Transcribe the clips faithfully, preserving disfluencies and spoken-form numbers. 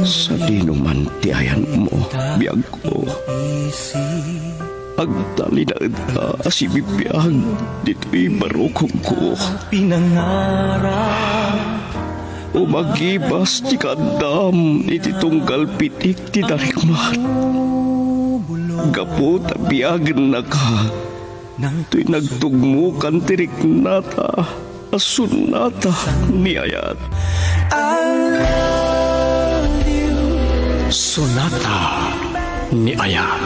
Sadino man ti ayanmo, biagko. Agtalinaedka a sibibiag ditoy barukongko. Umagibas ti kaaddam iti tunggal pitik ti darikmat. Gapu ta biagennaka, toy nagtugmokan ti riknata a sonata ni ayat. Sonata ni ayat.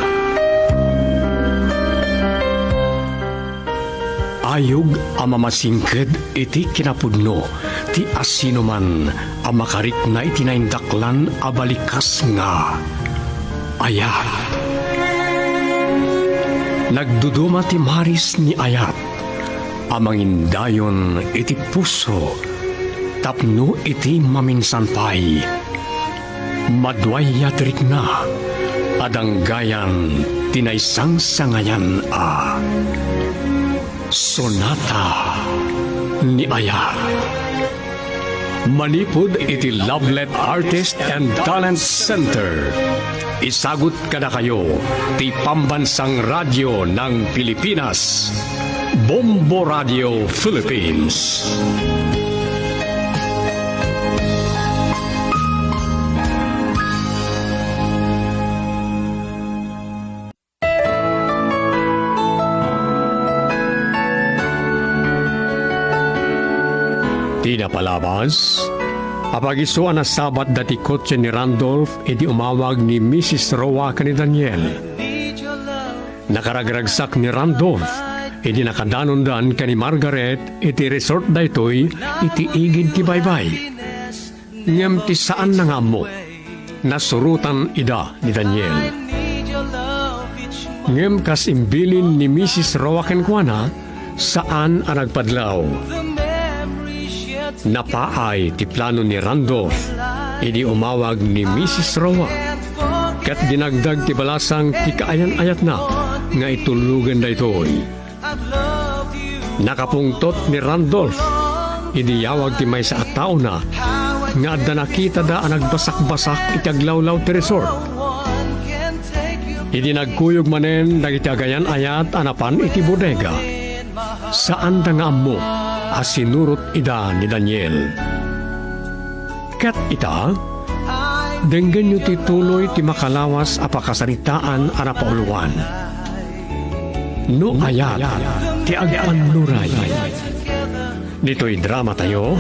Ayog a mamasingked iti kinapudno ti asinoman a makarikna iti naindaklan a balikas nga ayat. Nagduduma ti maris ni ayat a mangindayon iti puso tapno iti maminsan pay, maduayat rikna a danggayan ti naisangsangayan a Sonata ni Ayat. Manipud iti Lovelet Artist and Talent Center, isagut kadakayo ti Pambansang Radyo ng Pilipinas, Bombo Radio Philippines. Ti napalabas, apag-isu a nasabat dati kotse ni Randolph idi umawag ni Misis Roa ken ni Daniel. Nakaragragsak ni Randolph idi nakadanondan ken ni Margaret iti resort daytoy iti igid ti baybay. Ngem ti saanna nga ammo, nasurotan ida ni Daniel. Ngem kas imbilin ni Misis Roa kenkuana, saan a nagpadlaw. Napaay ti plano ni Randolph idi umawag ni Misis Roa, ket dinagdag ti balasang ti kaayan-ayatna nga itulugen daytoy. Nakapungtot ni Randolph idi yawag ti maysa a taona nga adda nakitada a nagbasakbasak iti aglawlaw ti resort. Idi nagkuyog manen dagiti agayan-ayat a napan iti bodega, saanda nga ammo a sinurot ida ni Daniel. Ket ita, denggenyo ti tuloy ti makalawas a pakasaritaan a napauluan. No ayat ti agpannuray. Ditoy dramatayo,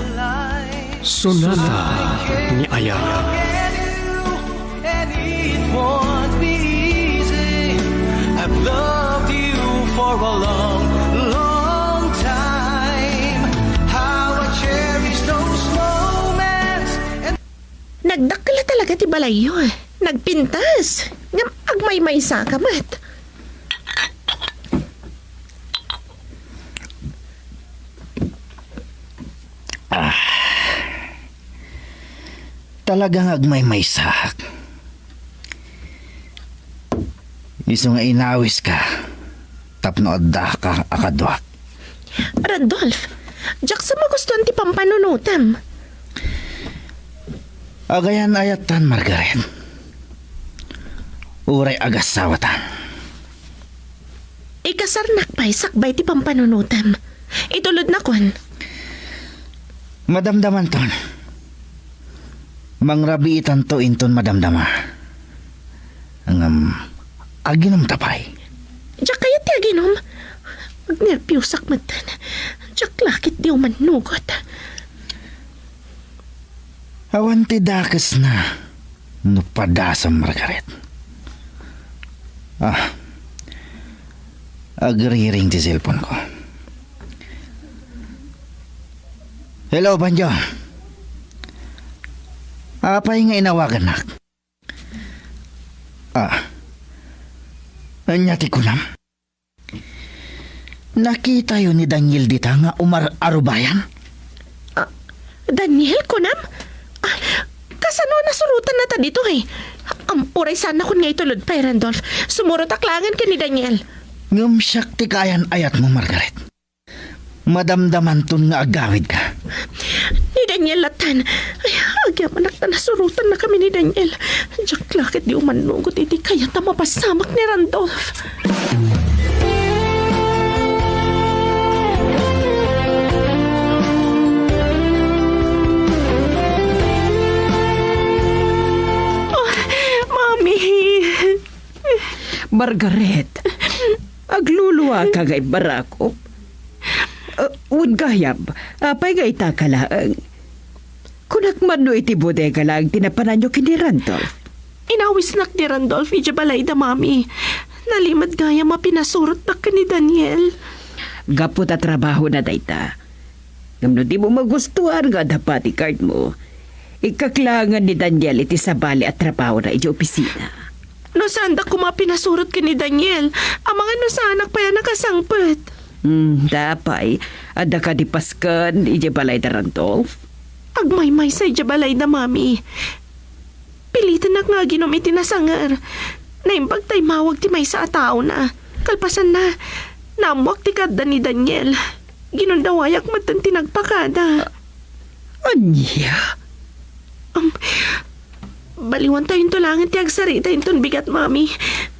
Sonata ni Ayat. And it won't be easy. I've loved you for a long, long time. How I cherish those moments. And nagdakkel talaga ti balayyo. Nagpintas. Ngem agmaymaysa ka met. Ah. Talaga nga agmaymaysaak. Isu nga inawiska tapno addaka a kaduak. Randolph, diak sa magustuan ti pampanunotem. Agayan-ayattan, Margaret. Uray agasawatan. Ikasarnak pay sakbay ti pampanunotem. Itulodnakon. Madamdamanton. Mangrabiitanto inton madamdama. Ngem, aginumta pay. Diak kayat ti aginum. Agnerpiosak metten. Diak la ketdi umannugot. Awan ti dakesna no padasam, Margaret. Ah, agriring ti cellphone ko. Hello, Banjo. Apay nga inawagannak? Ah, ania ti kunam? Nakitayo ni Daniel dita nga umar-arubayan? Ah, Daniel, kunam? Ah, kasano a nasurotannata ditoy? Am, uray saannakon nga itulod pay, Randolph. Sumurotak laengen ken ni Daniel. Ngem siak ti kaayan-ayatmo, Margaret. Madamdamanton nga agawidka. Ni Daniel latten. Ay, agyamanak ta nasurotannakami ni Daniel. Diak la ketdi umannugot iti kayat a mapasamak ni Randolph. Oh, Mami. Margaret, agluluaka nga immarakop. Ah, wen gayam, apay nga itaka laeng? Kunak man no iti bodega laeng ti napananyo ken ni Randolph? Inawisnak ni Randolph idiay balayda, Mami. Nalimed gayam a pinasurotnak ken ni Daniel. Gapu ta trabahona dayta. Ngem no dimo magustuan nga adda bodyguard mo, ikkaklaengan ni Daniel iti sabali a trabahona idiay opisina. No saandak koma a pinasurot ken ni Daniel, amangan no saanak pay a nakasangpet. Hmm, apay, adda kadi pasken idiay balayda, Randolph? Agmaymaysa idiay balayda, Mami. Pilitennak nga aginom iti nasanger. Naimbag ta immawag ti maysa a taona. Kalpasanna, naammoak ti kaadda ni Daniel. Ginundawayak metten ti nagpakada. Ania? Um, baliwantayonto laengen ti agsarita inton bigat, Mami.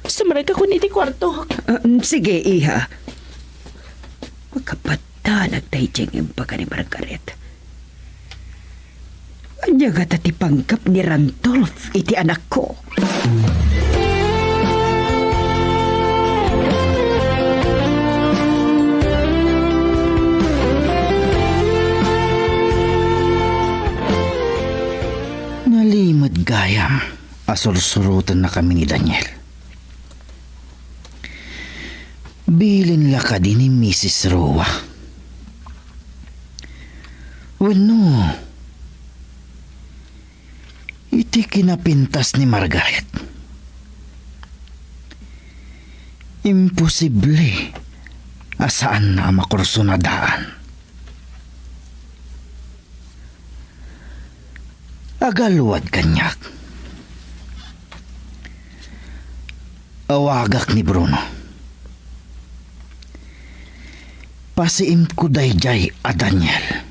Sumrekakon iti kuartok. Ah, mm, sige, iha. Makapadanag daydiay nga imbag ni Margaret. Ania ngata ti panggep ni Randolph iti anakko? Nalimed gayam a sursurotennakami ni Daniel. Bilin la kadi ni Misis Roa? Wenno, iti kinapintas ni Margaret, imposible a saanna a makursunadaan. Agalwad kaniak. Awagak ni Bruno. Pasiimko daydiay a Daniel.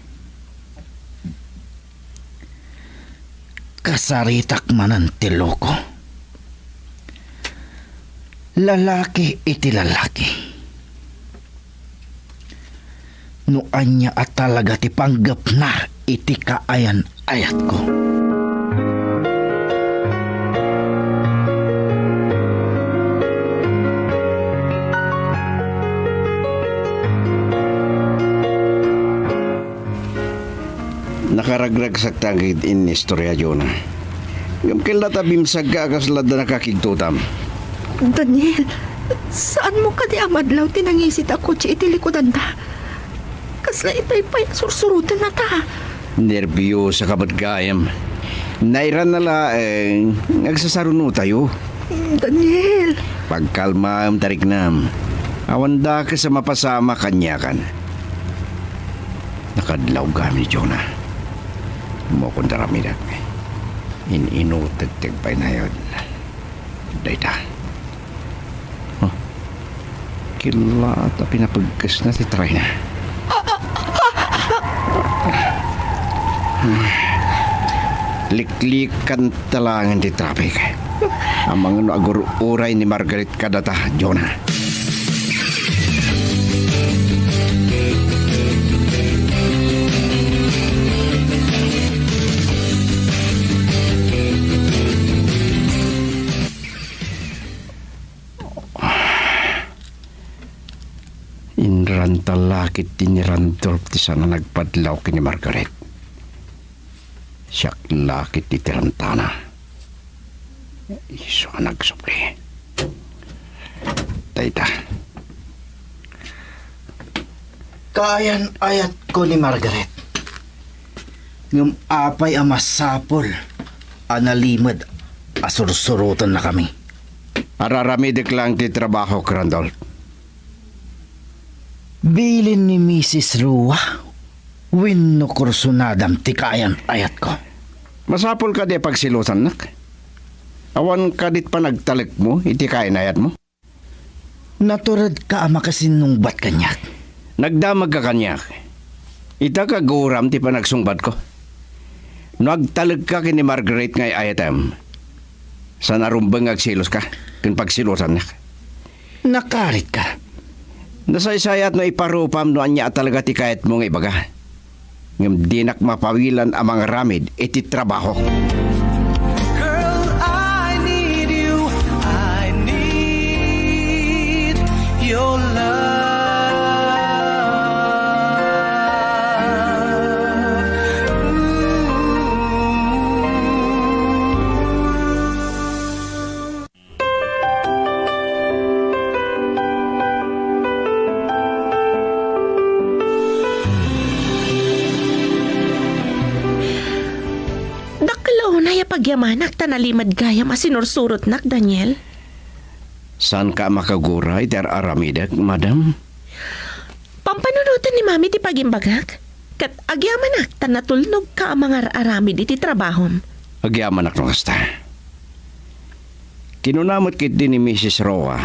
Kasaritak manen ti loko. Lalaki iti lalaki. No ania a talaga ti panggepna iti kaayan-ayatko. Nakaragragsakta nga inistorya, Jonah. Ngem ken la ta bimsagka a kasla adda nakakigtotam. Daniel, saanmo kadi a madlaw ti nangisit a kotse iti likudanda? Kasla itay pay a sursurotennata. Nerbiosaka met gayam. Nairana laeng nga agsasarunotayo. Daniel! Pagkalmaem, tariknam. Awan dakes a mapasamak kaniakan. Nakadlaw gayam ni Jonah. Ammokon ti aramidek. In-inutek ti agpainayod. Dayta. Huh. Ket la ta pinapagkesna ti trayna. Liklikan ta laengen ti traffic. Amangan no agur-uray ni Margaret kadata, Jonah. Inranta la ketdi ni Randolph ti saan a nagpadlaw ken ni Margaret. Siak la ketdi ti rantana. Isu a nagsubli. Dayta. Kaayan-ayatko ni Margaret. Ngem apay a masapul a nalimed a sursurotennakami? Araramidek laeng ti trabahok, Randolph. Bilin ni Misis Rua, wenno kursunadam ti kaayan-ayatko? Masapul kadi a pagselosannak? Awan kadit panagtalekmo iti kaayan-ayatmo? Naturedka a makasinnungbat kaniak. Nagdamagka kaniak. Ita, kaguram ti panagsungbatko. No agtalekka ken ni Margaret nga ay-ayatem, saan a rumbeng nga agseloska ken pagselosannak. Nakaritka. Nasaysayat no iparupam no ania a talaga ti kayatmo nga ibaga. Ngem dinak mapawilan a mangaramid iti trabahok. Girl, I need you. I need your love. Ooh. Dakkel unay a pagyamanak ta nalimed gayam a sinursurotnak, Daniel. Saanka a makagura iti ar-aramidek, madam? Pampanunoten ni Mami ti pagimbagak, ket agyamanak ta natulnogka a mangar-aramid iti trabahom. Agyamanak no kasta. Kinuna met ketdi ni Misis Roa,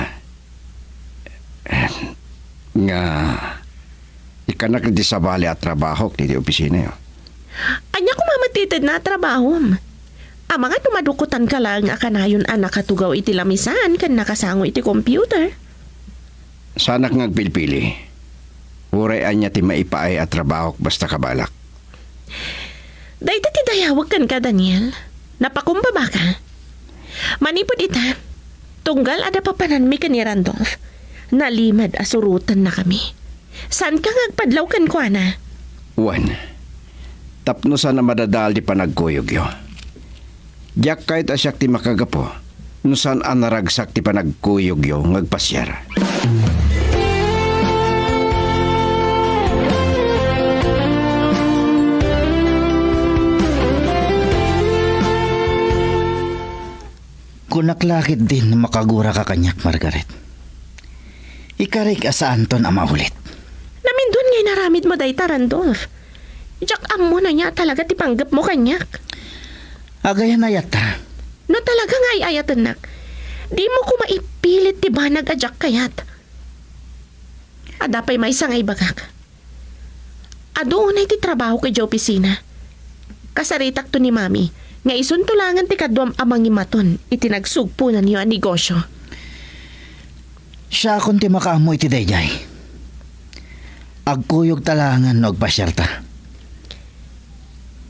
eh, nga ikkannak ti sabali a trabahok ditoy opisinayo. Ania koma met ti itedna a trabahom? Amangan no madukotanka laeng a kanayon a nakatugaw iti lamisan ken nakasango iti computer. Saanak nga agpilpili. Uray ania ti maipaay a trabahok basta kabalak. Dayta ti dayawek kenka, Daniel. Napakumbabaka. Manipud ita, tunggal adda papananmi ken ni Randolph, nalimed a surotennakami. Saanka nga agpadlaw kenkuana? Wen, tapno saan a madadael ti panagkuyogyo. Diak kayat a siak ti makagapu no saan a naragsak ti panagkuyogyo nga agpasiar. Kunak la ketdin makaguraka kaniak, Margaret. Ikarik a saanton a maulit. Namindon nga inaramidmo dayta, Randolph. Diak ammo no ania talaga ti panggepmo kaniak. Agayan-ayatta. No talaga nga ay-ayatennak, dimo koma ipilit ti banag a diak kayat. Adda pay maysa nga ibagak. Adu unay ti trabahok idiay opisina. Kasaritakto ni Mami nga isunto laengen ti kaduam a mangimaton iti nagsugponanyo a negosio. Siakon ti makaammo iti daydiay. Agkuyogta laengen no agpasiarta.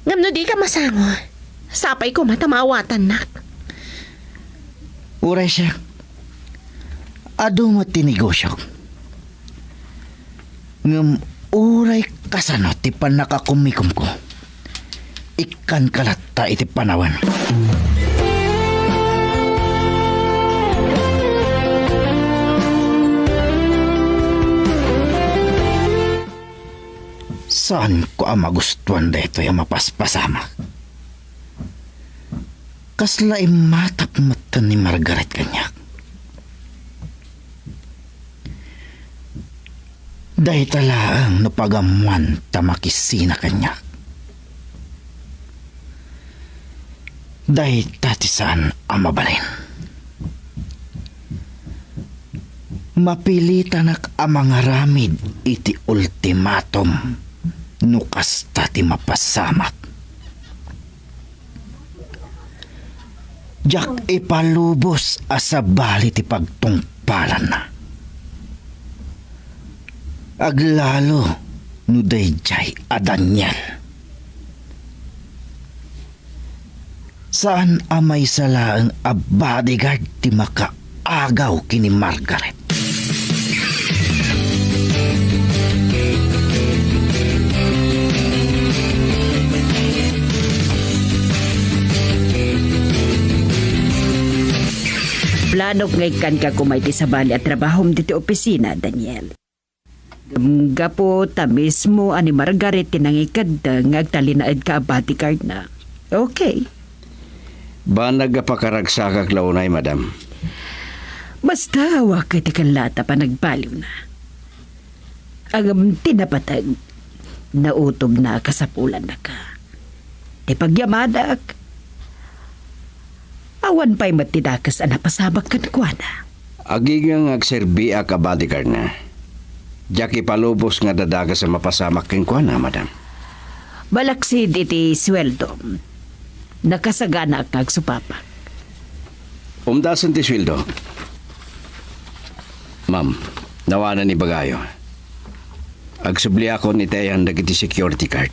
Ngem no dika masango, sapay koma ta maawatannak. Uray siak, adu met ti negosiok. Ngem uray kasano ti pannakakumikomko, ikkanka latta iti panawen. Saanko a magustuan daytoy a mapaspasamak. Kasla immatap metten ni Margaret kaniak. Dayta laeng no pagammoan ta makisina kaniak. Dayta ti saan a mabalin. Mapilitanak a mangaramid iti ultimatum no kasta ti mapasamak. Diak ipalubos a sabali ti pagtungpalanna. Aglalo no daydiay a Daniel. Saan a maysa laeng a bodyguard ti makaagaw ken ni Margaret. Planok nga ikkanka koma iti sabali a trabahom ditoy opisina, Daniel. Ngem gapu ta mismo a ni Margaret ti nangikeddeng nga agtalinaedka a bodyguardna. Okay. Banag a pakaragsakak la unay, madam. Basta, awaken ti kallata panagbaliwna. Ngem ti napateg, nautobna a kasapulannaka. Ti pagyamanak, awan pay met ti dakes a napasamak kenkuana. Agingga nga agserbiak a bodyguardna, Diak ipalubos nga dadagus a mapasamak kenkuana, madam. Balaksid iti sueldom, nakasaganaak nga agsupapak. Umdasen ti sueldo. Ma'am, nawanan ibagayo. Agsubliakon iti ayan dagiti security guard.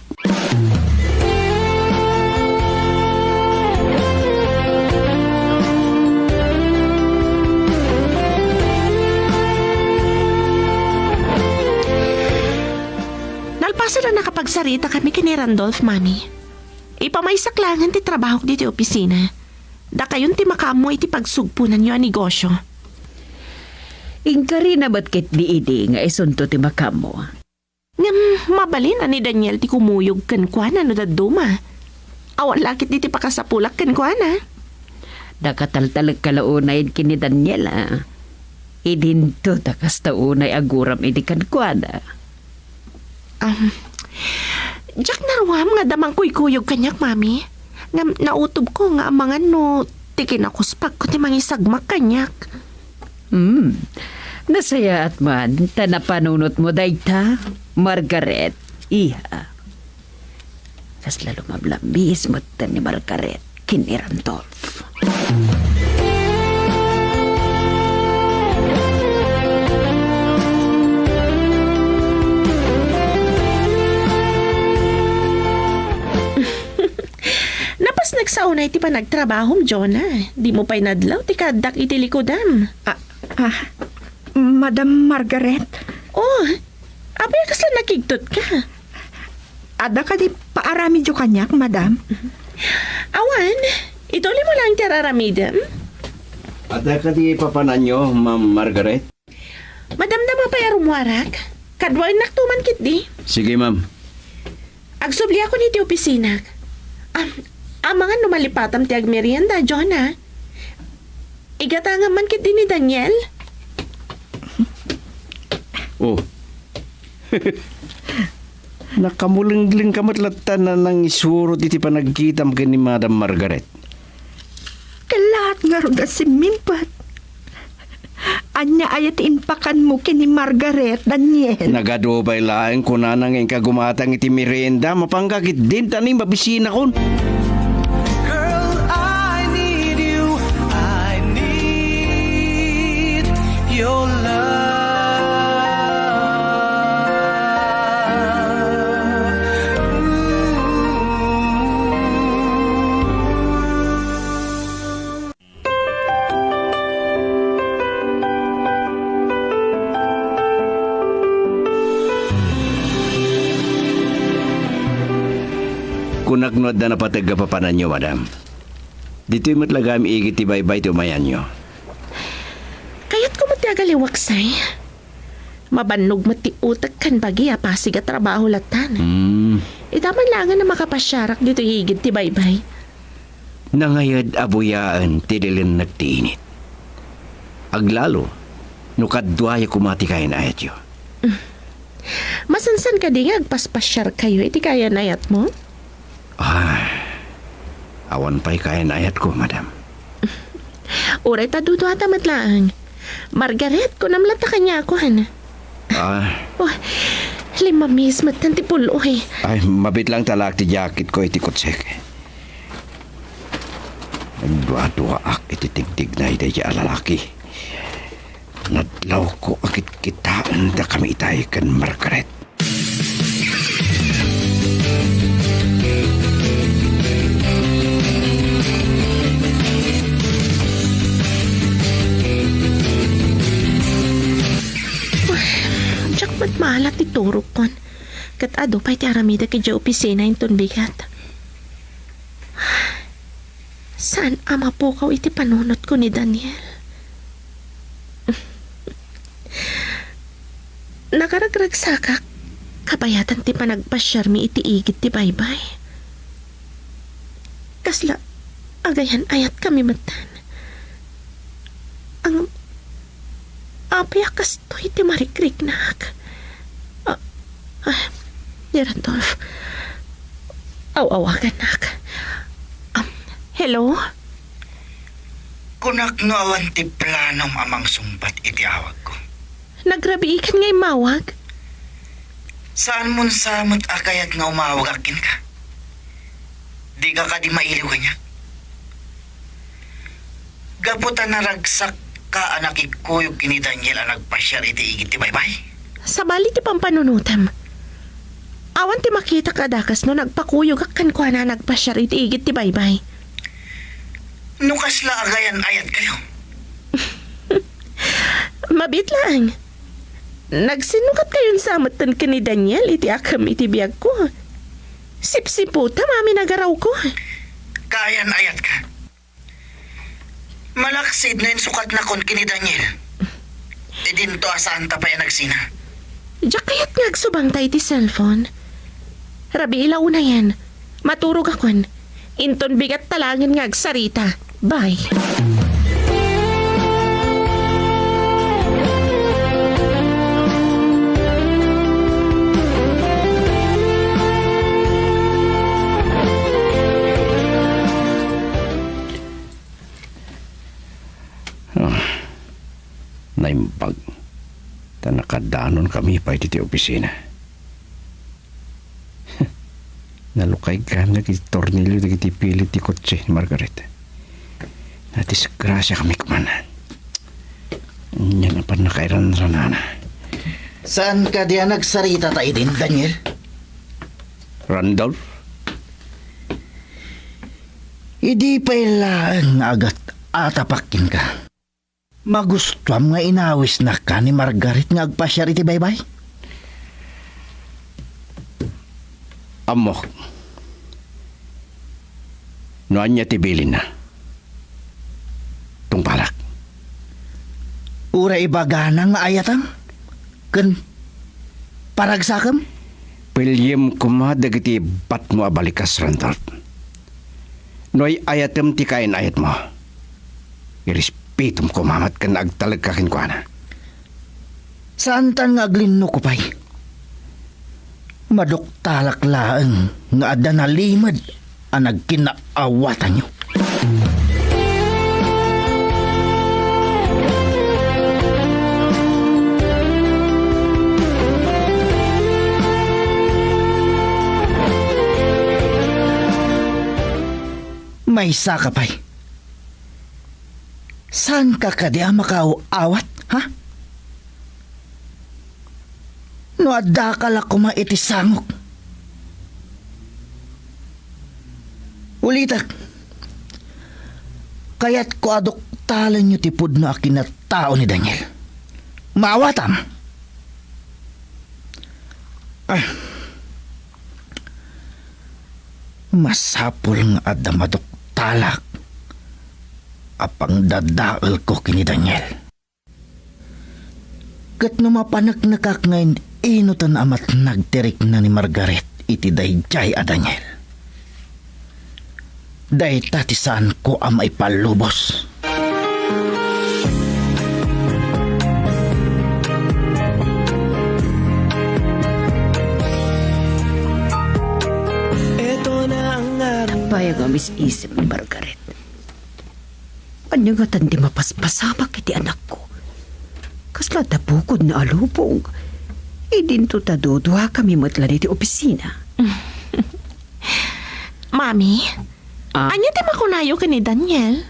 Nalpasen a nakapagsaritakami ken ni Randolph, Mami. Ipamaysak laengen ti trabahok ditoy opisina. Dakayon ti makaammo iti pagsugponanyo a negosio. Inkarina met ketdi idi nga isunto ti makaammo. Ngem mabalin a ni Daniel ti kumuyog kenkuana no dadduma. Awan la ketdi ti pakasapulak kenkuana. Nakataltalekka la unay ken ni Daniel, a. Idinto ta kasta unay aguram idi kenkuana. Um, diak naruam nga adda mangkuykuyog kaniak, Mami. Ngem nautobko nga amangan no ti kinakuspagko ti mangisagmak kaniak. Hmm. Nasayaat man ta napanunotmo dayta, Margaret, iha. Kasla lumablamis metten ni Margaret ken ni Randolph. Napasnek sa unay ti panagtrabahom, Jonah. Dimo pay nadlaw ti kaaddak iti likudam. Ah, ah, Madam Margaret? Oh, apay a kasla nakigtotka? Adda kadi paaramidyo kaniak, madam? Awan, itulimo laeng ti ar-aramidem. Adda kadi papananyo, Ma'am Margaret? Madamdama pay a rummuarak? Kaduaennakto man ketdi. Sige, ma'am. Agsubliakon iti opisinak. Am-, amangan no malipatam ti agmerienda, Jonah. Igatangam man ketdi ni Daniel. Oh. Nakamulenglengka met latta a nangisurot iti panagkitam ken ni Madam Margaret. Kellaat ngarud a simmimpet. Ania aya ti impakanmo ken ni Margaret, Daniel? Nagadu pay laeng kunana nga inka gumatang iti merienda, mapanka ketdin ta ni mabisinakon. Girl, I need you. I need your love. Kunak no adda napateg a papananyo, madam. Ditoy met la gayam igid ti baybay ti umayanyo. Kayatko met ti agaliwaksay. Mabannog met ti utek ken bagi a pasig a trabaho lattan. Hmm. Ita man laengen a makapasiarak ditoy igid ti baybay. Nangayad a buyaen ti lilennek ti init. Aglalo, no kaduayo koma ti kayan-ayatyo. Masansan kadi nga agpaspasiarkayo iti kayan-ayatmo? Ah, awan pay kayan-ayatko, madam. Uray ta duduata met laeng. Margaret, kunam latta kaniakon. Ah. Oh, limmamis metten ti pul-oy. Ay, mabitlang talak ti jacketko iti kotsek. Nagduaduaak iti tigtignay daydiay a lalaki. Nadlawko a kitkitaendakami itay ken Margaret. Diak met maala ti turogkon. Ket adu pay ti aramidek idiay opisina inton bigat. Saan a mapukaw iti panunotko ni Daniel. Nakaragragsakak kabayatan ti panagpasiarmi iti igid ti baybay. Kasla agayan-ayatkami metten. Ang Apay a kastoy ti marikriknak? Ah, ah, ni Randolph. Aw-awagannak. Um, hello? Kunak no awan ti planom a mangsungbat iti awagko. Nagrabiikan nga immawag. Saanmon sa met a kayat nga umawagak kenka? Dika kadi mailiw kaniak? Gapu ta naragsakka a nakikuyog ken ni Daniel a nagpasiar iti igid ti baybay? Sabali ti pampanunotem. Awan ti makitak a dakes no nagpakuyogak kenkuana a nagpasiar iti igid ti baybay. No kasla agayan ayatkayo? Mabiit laeng. Nagsinnukatkayon sa metten ken ni Daniel iti akem iti biagko. Sipsiputa, Mami, nagarawko. Kaayan ayatka? Malaksid no insukatnakon ken ni Daniel, idinto a saanta pay a nagsina. Diak kayat nga agsubangta iti cellphone. Rabii la unayen. Maturogakon. Inton bigat ta laengen nga agsarita. Bye. Ah, naimbag. Ta nakadanonkami pay ditoy opisina. Nalukaygan dagiti tornilyo dagiti pilit ti kotse ni Margaret. Nadisgrasiakami koman. Ania a pannakairanranana. Saan kadi a nagsaritata idin, Daniel? Randolph? Idi pay laeng nga agat-atapak kenka. Magustuam nga inawisnaka ni Margaret nga agpasiar iti baybay? Ammok no ania ti bilinna. Tungpalak. Uray ibagana nga ayatem ken paragsakem? Piliem koma dagiti batmo a balikas, Randolph. No ay-ayatem ti kain-ayatmo, irespetom koma met ken agtalekka kenkuana. Saantan nga aglinnoko pay. Maduktalak laeng nga adda nalimed a nagkinaawatanyo. Maysaka pay. Saanka kadi a makaaw-awat, ha? No addaka la koma iti sangok. Ulitek, kayatko a duktalenyo ti pudno a kinatao ni Daniel. Maawatam! Ah. Masapul nga adda maduktalak a pangdadaelko ken ni Daniel. Ket no mapaneknekak nga in-inutan a matnag ti rikna ni Margaret iti daydiay a Daniel, dayta ti saanko a maipalubos. Apay nga umis-isip ni Margaret. Ania ngatan ti mapaspasamak iti anakko? Kasla adda bukodna a lubong. Idinto ta duduakami met laeng iti opisina. Mami, ah? Ania ti makunayo ken ni Daniel?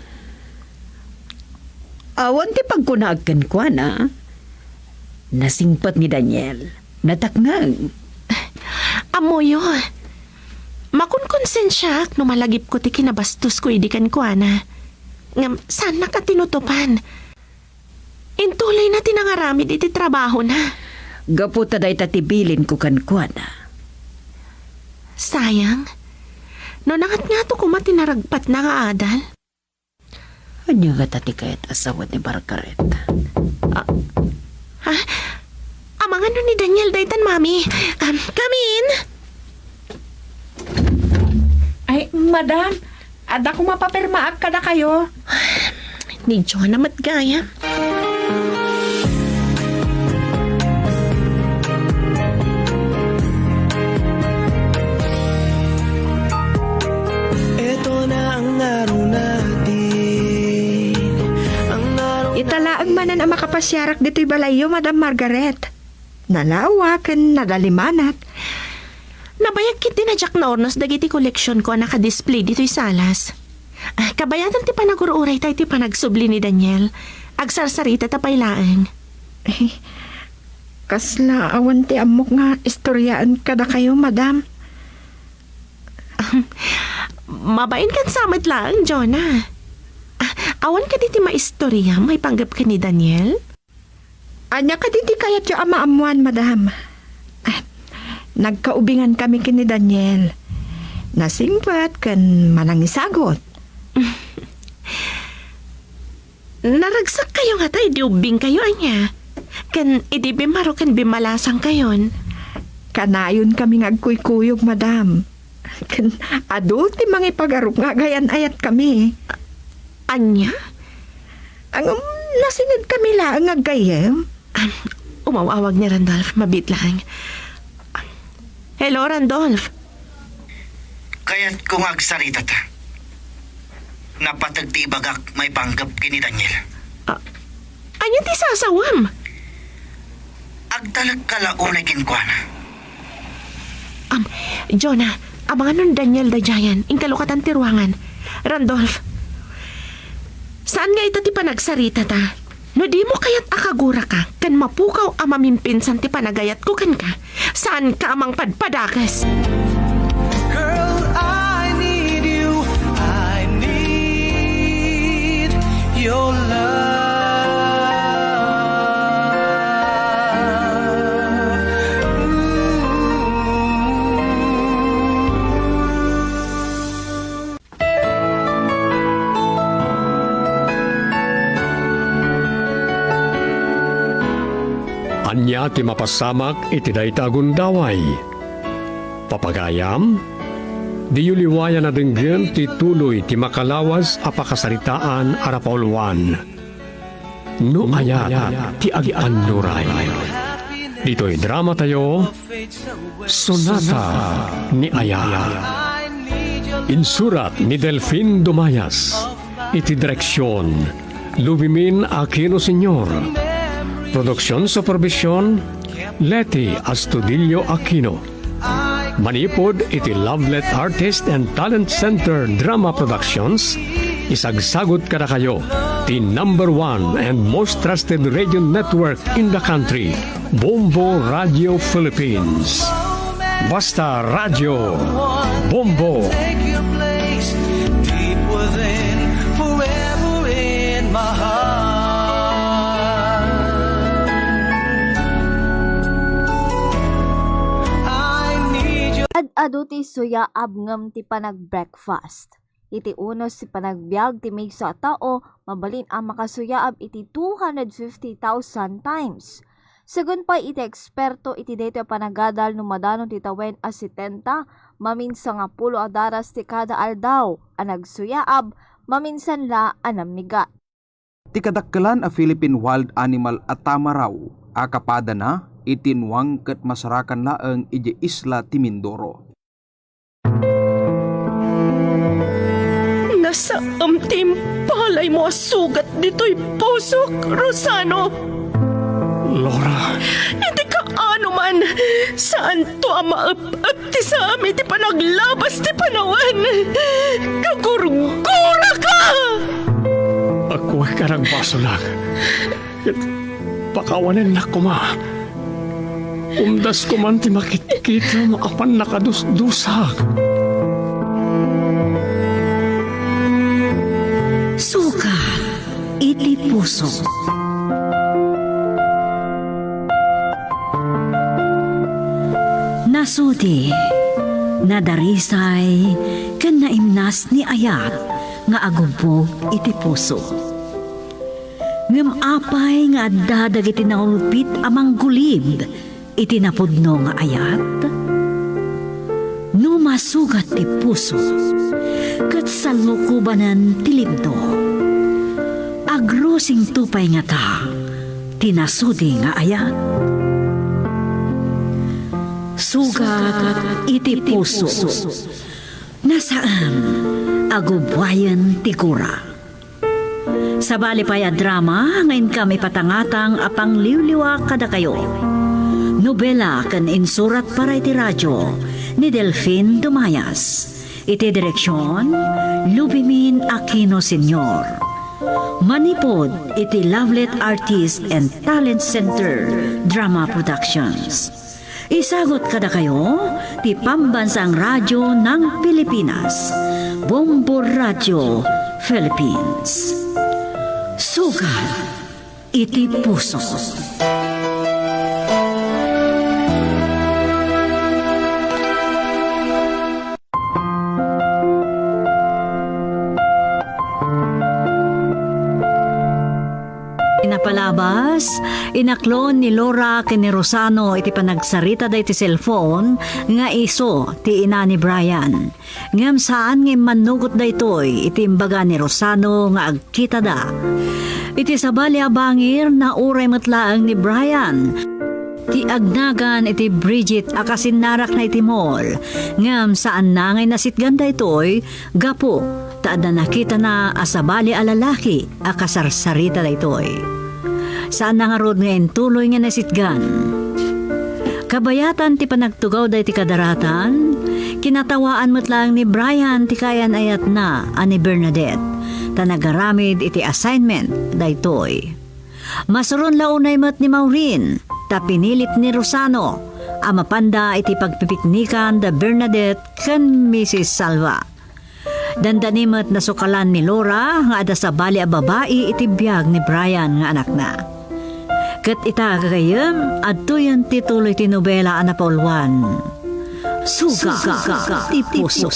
Awan ti pagkunaak kenkuana. Nasingpet ni Daniel. Nataknang. Ammoyo, makonkonsensiaak no malagipko ti kinabastosko idi kenkuana. Ngem saannak a tinutopan. Intuloyna ti nangaramid iti trabahona. Gapu ta dayta ti bilinko kenkuana. Sayang. No nangatngato koma ti naragpatna nga adal. Ania ngata ti kayat a sawen ni Margaret? Ah, ha? Amangan no ni Daniel daytan, Mami. Um, come in. Ay, madam, adda koma papirmaak kadakayo. Ni Jonah met gayam. Ito na ang araw natin, ang araw. Ita laeng manen a makapasiarak ditoy balayyo, Madam Margaret. nalawa ken nadalimanak. Nabayag ketdi ni Jack naurnos dagiti koleksionko a nakadisplay ditoy salas. Ah, kabayadan ti panagur-urayta iti panagsubli ni Daniel. Agsarsaritata pay laeng. Eh, kasla awan ti ammok nga istoriaen kadakayo, madam. Ahem. Mabain ken sa met laeng, Jonah. Ah, awan kadi ti maistoriam maipanggep ken ni Daniel? Ania kadi ti kayatyo a maammoan, madam? Ah, nagkaubingan kami ken ni Daniel. Nasingpet ken manangisagut. Naragsak kayo ngata idi ubbing kayo, ania? Ken idi bimmaro ken bimmalasang kayon? Kanayon kami nga agkuykuyog, madam. Ken adu ti mangipagaruk nga agayan-ayat kami. Ania? Ngem, nasinged kami laeng nga aggayyem. Am, umaw-awag ni Randolph, mabiit laeng. Hello, Randolph. Kayatko nga agsaritata. Napateg ti ibagak maipanggep ken ni Daniel. Ah, ania ti sasawam? Agtalekka la unay kenkuana. Am, Jonah, abangan ni Daniel daydiayen, inka lukatan ti ruangan. Randolph, saan nga ita ti panagsaritata? No dimo kayat a kaguraka ken mapukaw a mamimpinsan ti panagayatko kenka, saanka a mangpadpadakes. Girl, I need you. I need your love. Ooh. Ania ti mapasamak iti dayta a gundaway? Papagayam, diyo liwayan a denggen ti tuloy ti makalawas a pakasaritaan a rapauluan. No ayat ti ag-annuray. Ditoy dramatayo, Sonata ni Ayat. Insurat ni Delfin Dumayas. Iti direksion, Lubimin Aquino Senior. Production supervision, Leti Astudillo Aquino. Manipud iti Lovelet Artist and Talent Center Drama Productions, isagsagut kadakayo ti number one and most trusted radio network in the country, Bombo Radio Philippines. Basta Radio Bombo. Take your place deep within, forever in my heart. I need you. Ad-adu ti suyaab ngem ti panag-breakfast. Iti unos ti panagbiag ti maysa a tao, mabalin a makasuyaab iti two hundred fifty thousand times. Segun pay iti eksperto, iti daytoy a panagadal, no madanon ti tawen a setenta, mamin sangapulo a daras ti kada aldaw a nagsuyaab, maminsan la a nammigat. Ti kadakkelan a Philippine wild animal a tamaraw a kapadana iti nuang ket masarakan laeng idiay isla ti Mindoro. Nasaem ti impalaymo a sugat ditoy pusok, Rosano. Laura. Iti kaano man, saanto a maep-ep ti saam iti panaglabas ti panawen. Kagurguraka! Agkuak a nagbasolak. Pakawanennak koma. Umdas koman ti makitkitam a pannakadusdusak. Sugat iti puso. Nasudi, nadarisay, ken naimnas ni Ayat nga agubbog iti puso. Ngem apay nga adda dagiti naulpit a manggulib iti napudno nga ayat? No masugat ti puso ket salukobanen ti libno, agrusingto pay ngata ti nasudi nga ayat? Sugat iti puso. Nasaem a gubbuayen ti gura. Sabali pay a drama nga inka maipatangatang a pangliwliwa kadakayo. Nobela ken insurat para iti radio ni Delfin Dumayas. Iti direksion, Lubimin Aquino Senior. Manipud iti Lovelet Artist and Talent Center Drama Productions. Isagut kadakayo ti Pambansang Radyo ng Pilipinas, Bombo Radyo Philippines. Sugat iti puso. Napalabas, inaklon ni Laura ken ni Rosano iti panagsarita daytoy cellphone nga isu ti ina ni Brian. Ngem saan nga immannugot daytoy iti imbaga ni Rosano nga agkitada. Iti sabali a bangir, nauray met laeng ni Brian ti agnagan iti Bridget a kasinnarakna iti mall. Ngem saanna nga inasitgan daytoy gapu ta adda nakitana a sabali a lalaki a kasarsarita daytoy. Saanna ngarud nga intuloy nga nasitgan. Kabayatan ti panagtugaw daytoy kadaratan, kinatawaan met laeng ni Brian ti kaayan-ayatna a ni Bernadette, ta nagaramid iti assignment daytoy. Masuron la unay met ni Maureen, ta pinilit ni Rosano a mapanda iti pagpipiknikan da Bernadette ken Missus Salva. Dandani met nasukalan ni Laura nga adda sabali a babai iti biag ni Brian nga anakna. Ket ita, gagayyem, adtoyen ti tuloy ti nobela a napauluan. Suga ti puso.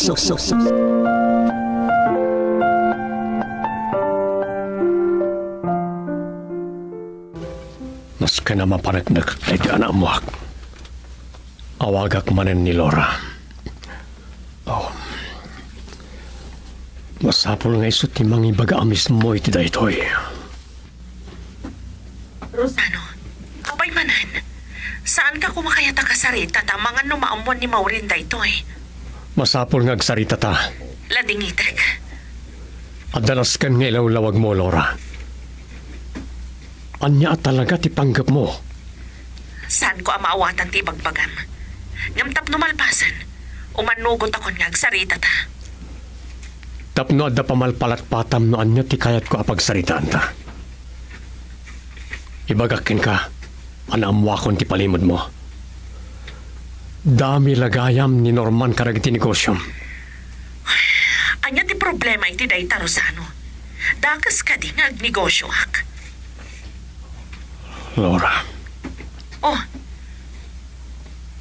Nasken a mapaneknek daytoy a naammoak. Awagak manen ni Laura. Oh. Masapul nga isu ti mangibaga a mismo iti daytoy. Rosano, apay manen? Saanka koma kayat a kasarita ta mangan no maammuan ni Maureen daytoy? Masapul nga agsaritata. Ladingitek. Adda nasken nga ilawlawagmo, Laura. Ania a talaga ti panggepmo? Saanko a maawatan ti ibagbagam. Ngem tapno malpasen, umannugotakon nga agsaritata. Tapno adda pamalpalatpatam no ania ti kayatko a pagsaritaanta. Ibagak kenka a naammoakon ti palimudmo. Dami la gayam ni Norman kadagiti negosiom. Ania ti problema iti dayta, Rosano? Dakes kadi nga agnegosioak? Laura. Oh.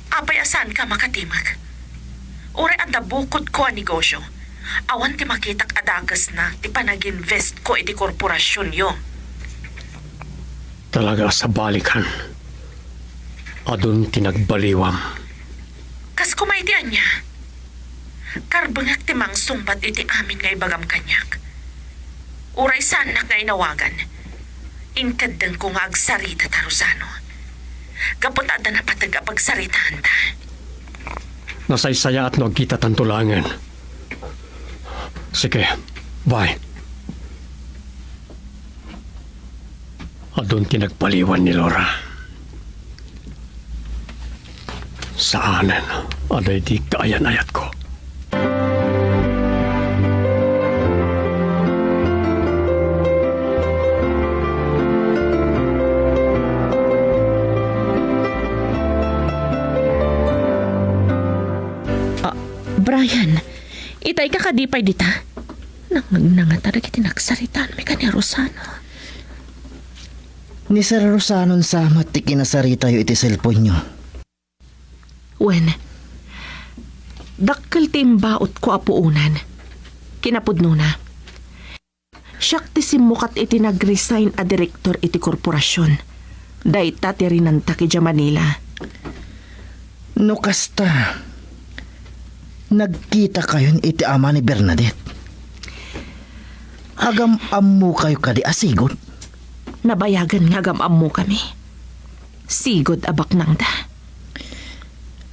Apay a saanka makatimek? Uray adda bukodko a negosio, awan ti makitak a dakesna ti panaginvestko iti korporasionyo. Talaga a sabalikan. Adun ti nagbaliwam. Kas koma iti ania? Karbengak ti mangsungbat iti amin nga ibagam kaniak. Uray saannak nga inawagan, inkeddengko nga agsaritata, Rosano. Gapu ta adda napateg a pagsaritaanta. Nasaysayaat no agkitatanto laengen. Sige, bye. Adun ti nagbaliwan ni Laura. Saanen a daydi kaayan-ayatko. Ah, Brian, itay ka kadi pay dita? Nangnangnangata dagiti nagsaritaanmi ken ni Rosano. Ni Sir Rosanon sa met ti kinasaritayo iti cellphone-yo. Wen, dakkel ti imbautko a puonan. Kinapudnona, siak ti simmukat iti nag-resign a direktor iti korporasion. Dayta ti rinantak idiay Manila. No kasta, nagkitakayon iti ama ni Bernadette. Agam-ammokayo kadi a sigud? Nabayagen nga agam-ammokami. Sigud a baknangda.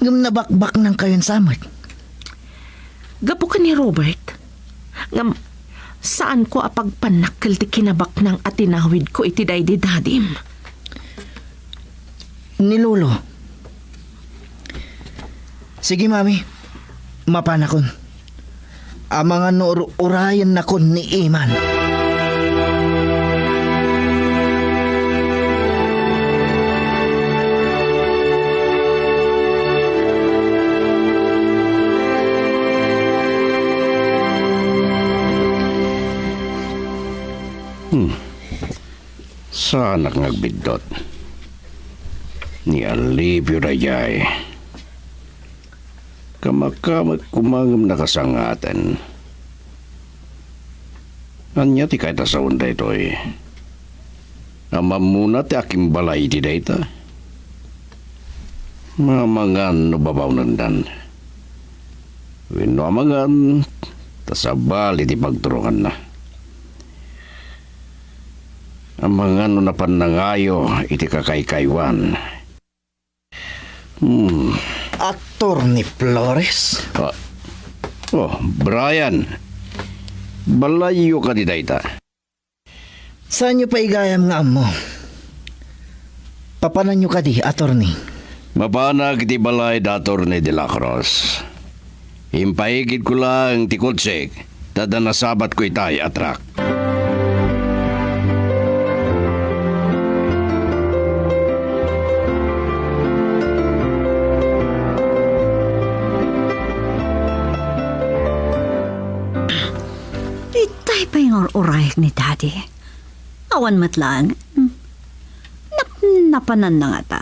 Ngem nabakbaknangkayon sa met? Gapu ken ni Robert. Ngem saanko a pagpannakkel ti kinabaknang a tinawidko iti daydi dadim. Ni Lolo, Sige, Mami. Mapanakon. Amangan no ur-, urayennakon ni Iman. Hmm. Saanak nga agbiddut. Ni Alipio daydiay. Kamakamek koma ngem nakasangaten. Ania ti kayat a sawen daytoy? Ammonak ti akimbalay iti dayta. Amangan no babaonendan. Wenno amangan ta sabali ti pagturonganna. Amangan no napan nangayo iti kakaykaywan. Hmm. Attorney Flores? Ah. Oh, Brian. Balayyo kadi dayta? Saanyo pay gayam nga ammo? Papananyo kadi, attorney? Mapanak iti balay da Attorney de la Cruz. Impaigidko laeng ti kotsek, ta adda nasabatko itay a truck. Itay pay nga ur-urayek ni Daddy. Awan met laeng. Nap-, napananna ngata.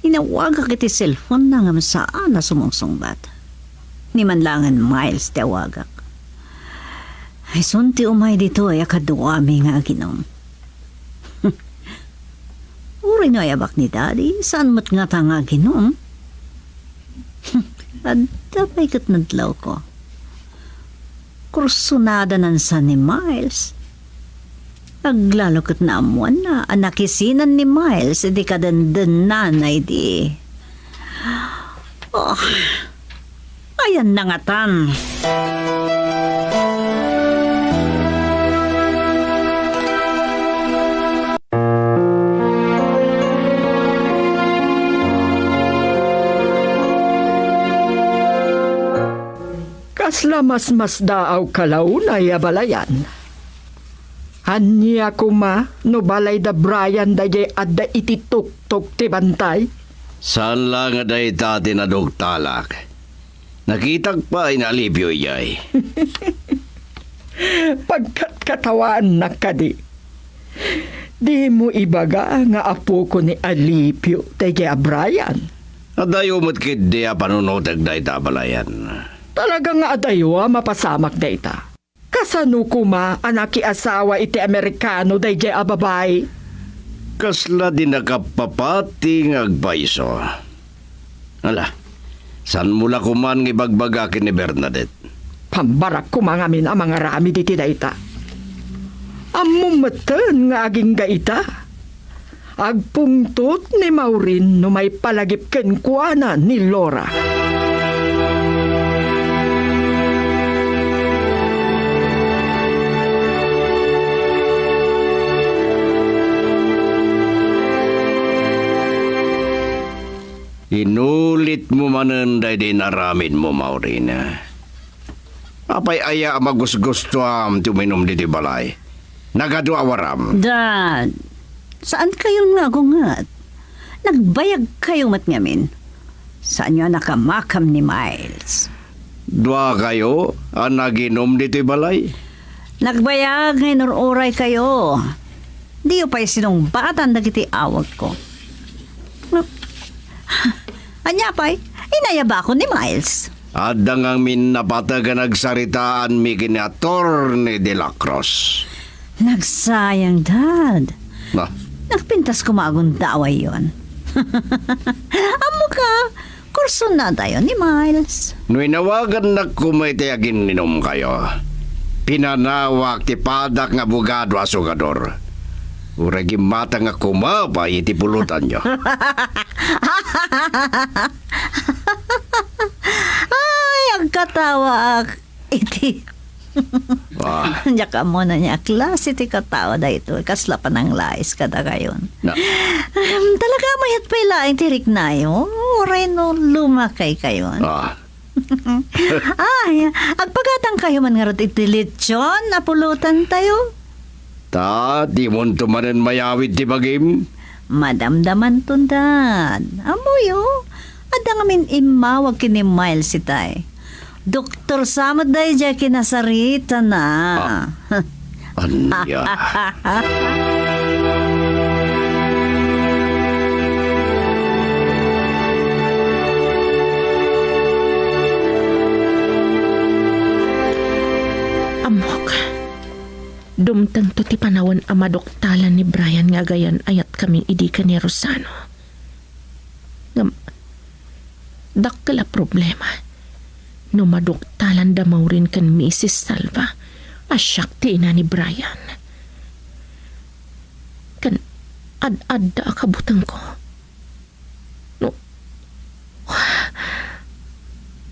Inawagak iti cellphone na ngem saan a sumungsungbat. Ni man laengen Miles ti awagak. Isun ti umay ditoy a kaduami nga aginom. Uray no ayabak ni Daddy, saan met ngata nga aginom? Adda pay ket nadlawko. Kursunada nansan ni Miles. Aglalo ket naammoanna a nakisinan ni Miles iti kadendennana idi. Oh, ayanna ngatan. Kasla masmasdaaw kalaunay a balayan. Ania koma no balay da Brian daydiay adda iti tuktok ti bantay? Saan la nga dayta ti naduktalak. Nakitak pay ni Alipio idiay. Pagkatkatawaannak kadi. Dimo ibaga nga apoko ni Alipio daydiay a Brian? Adayo met ketdi a panunotek dayta a balayan. Talaga nga adayo a mapasamak dayta. Kasano koma a nakiasawa iti Amerikano daydiay a babai? Kasla di nakapapati nga agpayso. Ala, saanmo la koman nga ibagbaga ken ni Bernadette? Pambarak koma ngamin a mangaramid iti dayta. Ammom metten nga agingga ita. Agpungtot ni Maureen no maipalagip kenkuana ni Laura. Inulitmo manen daydi inaramidmo, Maureen. Apay aya a magusgustoam ti uminum ditoy balay? Nagadu a waram. Dad, saankayon nga agunget. Nagbayagkayo met ngamin. Saanyo a nakamakam ni Miles? Duakayo a naginum ditoy balay? Nagbayag nga inur-uraykayo. Diyo pay sinungbatan dagiti awagko. Ania pay? Inayabakon ni Miles. Adda ngamin napateg a nagsaritaanmi ken ni Attorney de la Cruz. Nagsayang, Dad. Na? Nagpintas koma a gundawayyon. Ammoka, kursunadayo ni Miles. No inawagannak koma iti aginninumkayo, pinanawak ti padak nga abogado a sugador. Uray gimmatangak koma pay iti pulotanyo. Ay, agkatawaak iti Ah. Diak ammo no ania a klase ti katao daytoy, kasla pananglais kadakayon. Na- Em, talaga, mayat pay laeng ti riknayo. Uray no lumakaykayon. Ah. Ay, agpagatangkayo man ngarud iti lechon a pulutantayo. Ta, dimonto manen mayawid ti bagim? Madamdamanton, Dad. Ammoyo, adda ngamin immawag ken ni Miles itay. Doktor sa met daydiay kinasaritana. Ah, ania? Ammok. Dumtengto ti panawen a maduktalan ni Brian nga agayan-ayatkami idi ken ni Rosano. Ngem, dakkel a problema no maduktalan da Maureen ken Misis Salva a siak ti ina ni Brian. Ken ad-adda a kabutengko. No,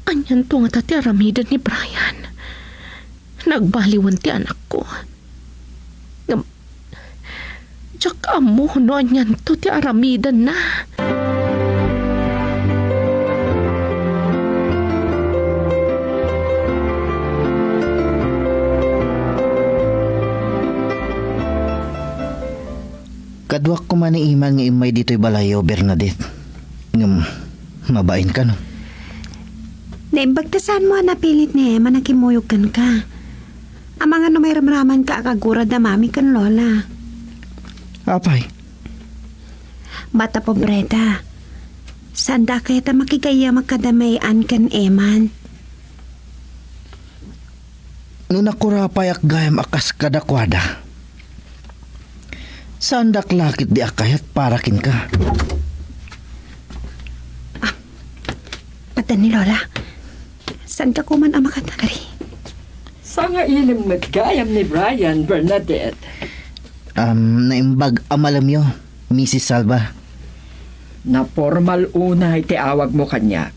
anianto ngata ti aramiden ni Brian? Nagbaliwen ti anakko. Ngem, diak ammo no anianto ti aramidenna. Kaduak koma ni Eman nga immay ditoy balayyo, Bernadette. Ngem, mabain kano? Naimbag ta saanmo a napilit ni Eman a kimmuyog kenka. Amangan no mairamramanka a kagurada Mami ken Lola. Apay? Bata pobreta. Saanda a kayat a makigayyamak kada May-an ken Eman. No nakurapayak gayam a kas kadakuada, saandak la ketdi a kayat para kenka. Ah, paddan ni Lola. Saanka koman a makatagari? Sangailim met gayam ni Brian, Bernadette. Um, naimbag a malemyo, Misis Salva. Napormal unay ti awagmo kaniak.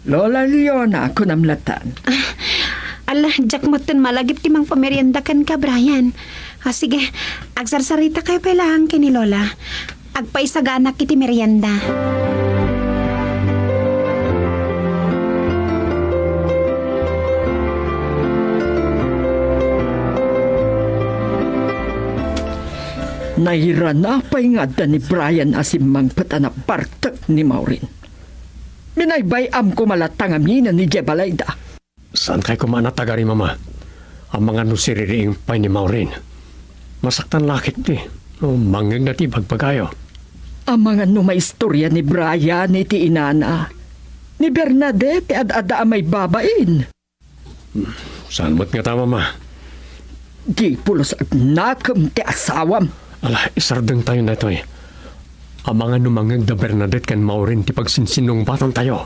Lola Leona, kunam latan. Ah, ala, diak metten malagip ti mangpamerienda kenka, Brian. Ah, sige, agsarsaritakayo pay laeng ken ni Lola. Agpaisaganak iti merienda. Nairana pay nga adda ni Brian a simmangpet a nabartek ni Maureen. Binaybay-am koma latta ngaminen idiay balayda. Saankay koma a natagari, Mama. Amangan no siririing pay ni Maureen. Masaktan la ketdi no mangngegna ti ibagbagayo. Amangan no maistoria ni Brian iti inana, ni Bernadette ti ad-adda a maibabain. Saan met ngata, Mama? Di pulos agnakem ti asawam. Ala, isardengtayon daytoy. Amangan no mangngeg da Bernadette ken Maureen ti pagsinsinungbatantayo.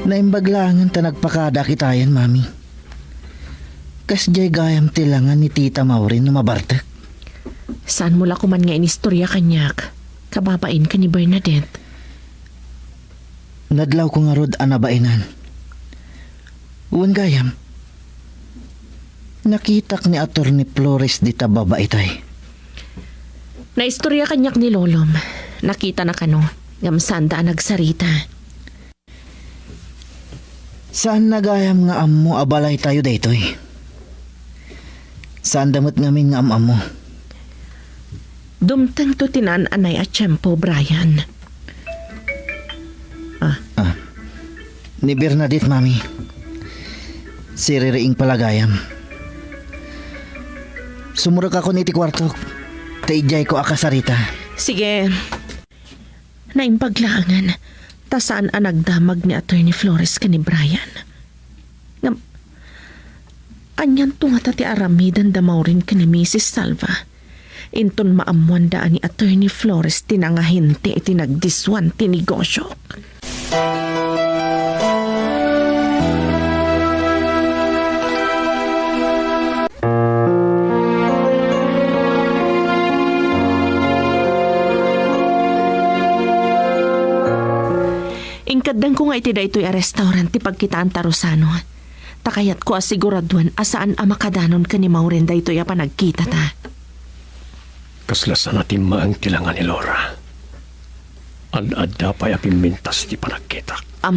Naimbag laengen ta nagpakada kitayen, Mami. Kasdiay gayam ti langan ni Tita Maureen no mabartek. Saanmo la koman nga inistoria kaniak, kababain ken ni Bernadette? Nadlawko ngarud a nabainan. Wen gayam, nakitak ni Attorney Flores dita babaitay. Naistorya kaniak ni Lolom. Nakitana kano, ngem saanda a nagsarita. Saanna gayam nga ammo a balaytayo daytoy. Saanda met ngamin nga am-ammo. Dumtengto ti naan-anay a tiempo, Brian. Ah. Ah. Ni Bernadette, Mami. Siririing pay la gayam. Sumurekakon iti kuartok. Ta idiayko a kasarita. Sige. Naimbag laengen, ta saan a nagdamag ni Attorney Flores ken ni Brian. Ngem, anianto ngata ti aramiden da Maureen ken ni Misis Salva? Inton maammoanda a ni Attorney Flores ti nangahente iti nagdisuan ti negosio. Napatdengko nga iti daytoy a restaurant ti pagkitaanta, Rosano. Ta kayatko a siguraduen a saan a makadanon ken ni Maureen daytoy a panagkitata. Kasla saan a timmaeng ti langa ni Laura. Ad-adda pay a pimmintas ti panagkitak. Am,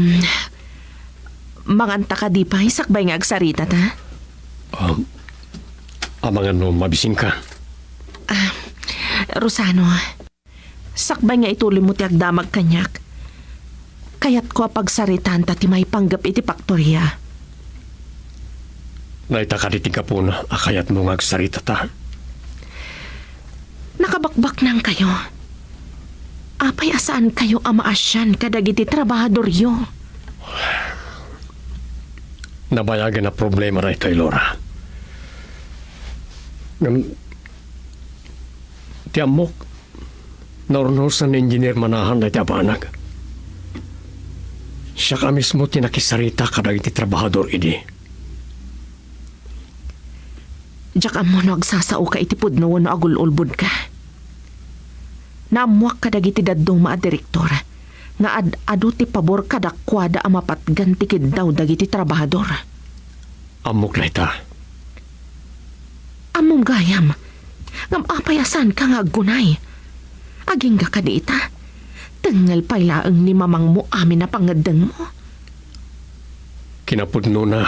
manganta kadi pay sakbay nga agsaritata? Um, amangan no mabisinka. Ah, Rosano, sakbay nga ituloymo ti agdamag kaniak, kayatko a pagsaritaanta ti maipanggep iti paktoria. Dayta kadi ti gapuna a kayatmo nga agsaritata? Nakabakbaknangkayo. Apay a saankayo a maasian kadagiti trabahadoryo? Nabayagen a problema daytoy, Laura. Ngem, ti ammok, naurnosan ni Engineer Manahan dayta a banag. Siak a mismo ti nakisarita kadagiti trabahador idi. Diak ammo no agsasaoka iti pudno wenno agul-ulbodka. Naammoak kadagiti dadduma a direktor nga ad-adu ti pabor kadakuada a mapatgan ti kiddaw dagiti trabahador. Ammok dayta. Ammom gayam, ngem apay a saanka nga aggunay? Agingga kadi ita? Tengngel pay laeng ni mamangmo amin a pangngeddengmo. Kinapudnona,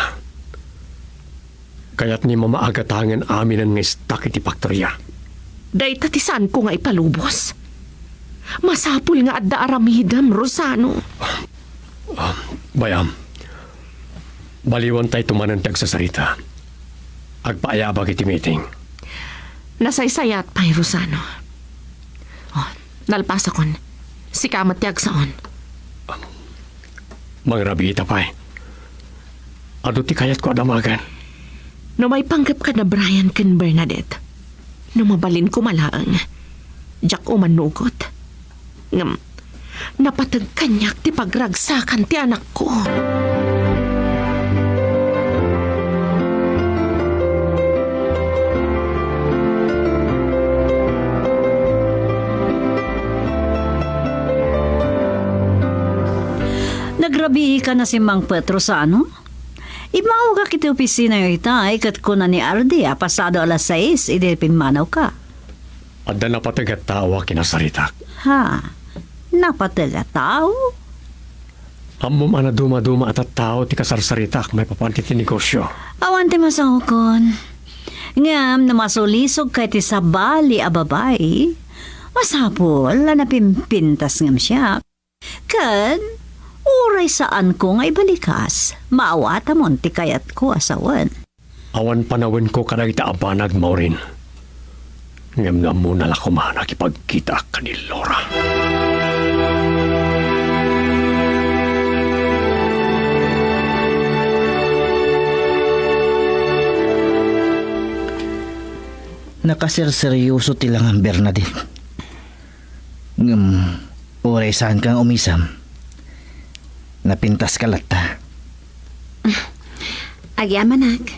kayat ni Mama a gatangen aminen nga istak iti faktoria. Dayta ti saanko nga ipalubos. Masapul nga adda aramidem, Rosano. Ah, bay-am. Baliwantayto manen ti agsasarita. Agpaayabak iti meeting. Nasaysayat pay, Rosano. Oh, nalpasakon. Sika met ti agsaon. Mangrabiita pay. Adu ti kayatko a damagan. No maipanggepka da Brian ken Bernadette, no mabalin koma laeng, diak umanugot. Ngem, napateg kaniak ti pagragsakan ti anakko. Nagrabiika na simmangpet, Rosano? Immawagak iti opisinayo itay ket kuna ni Ardi a pasado alas sais idi pimmanawka. Adda napateg a tao a kinasaritak. Ha? Napateg a tao? Ammom a naduma-duma a tattao ti kasarsaritak maipapan iti negosio. Awan ti masaokon. Ngem no masulisogka iti sabali a babai, masapul a napimpintas ngem siak. Ken, uray saanko nga ibalikas, maawatamon ti kayatko a sawen. Awan panawenko kadagiti a banag, Maureen. Ngem no ammona la koma a nakipagkitaak ken ni Laura. Nakaserseryoso ti langan, Bernadette. Ngem, uray saanka nga umisem, napintaska latta. Agyamanak.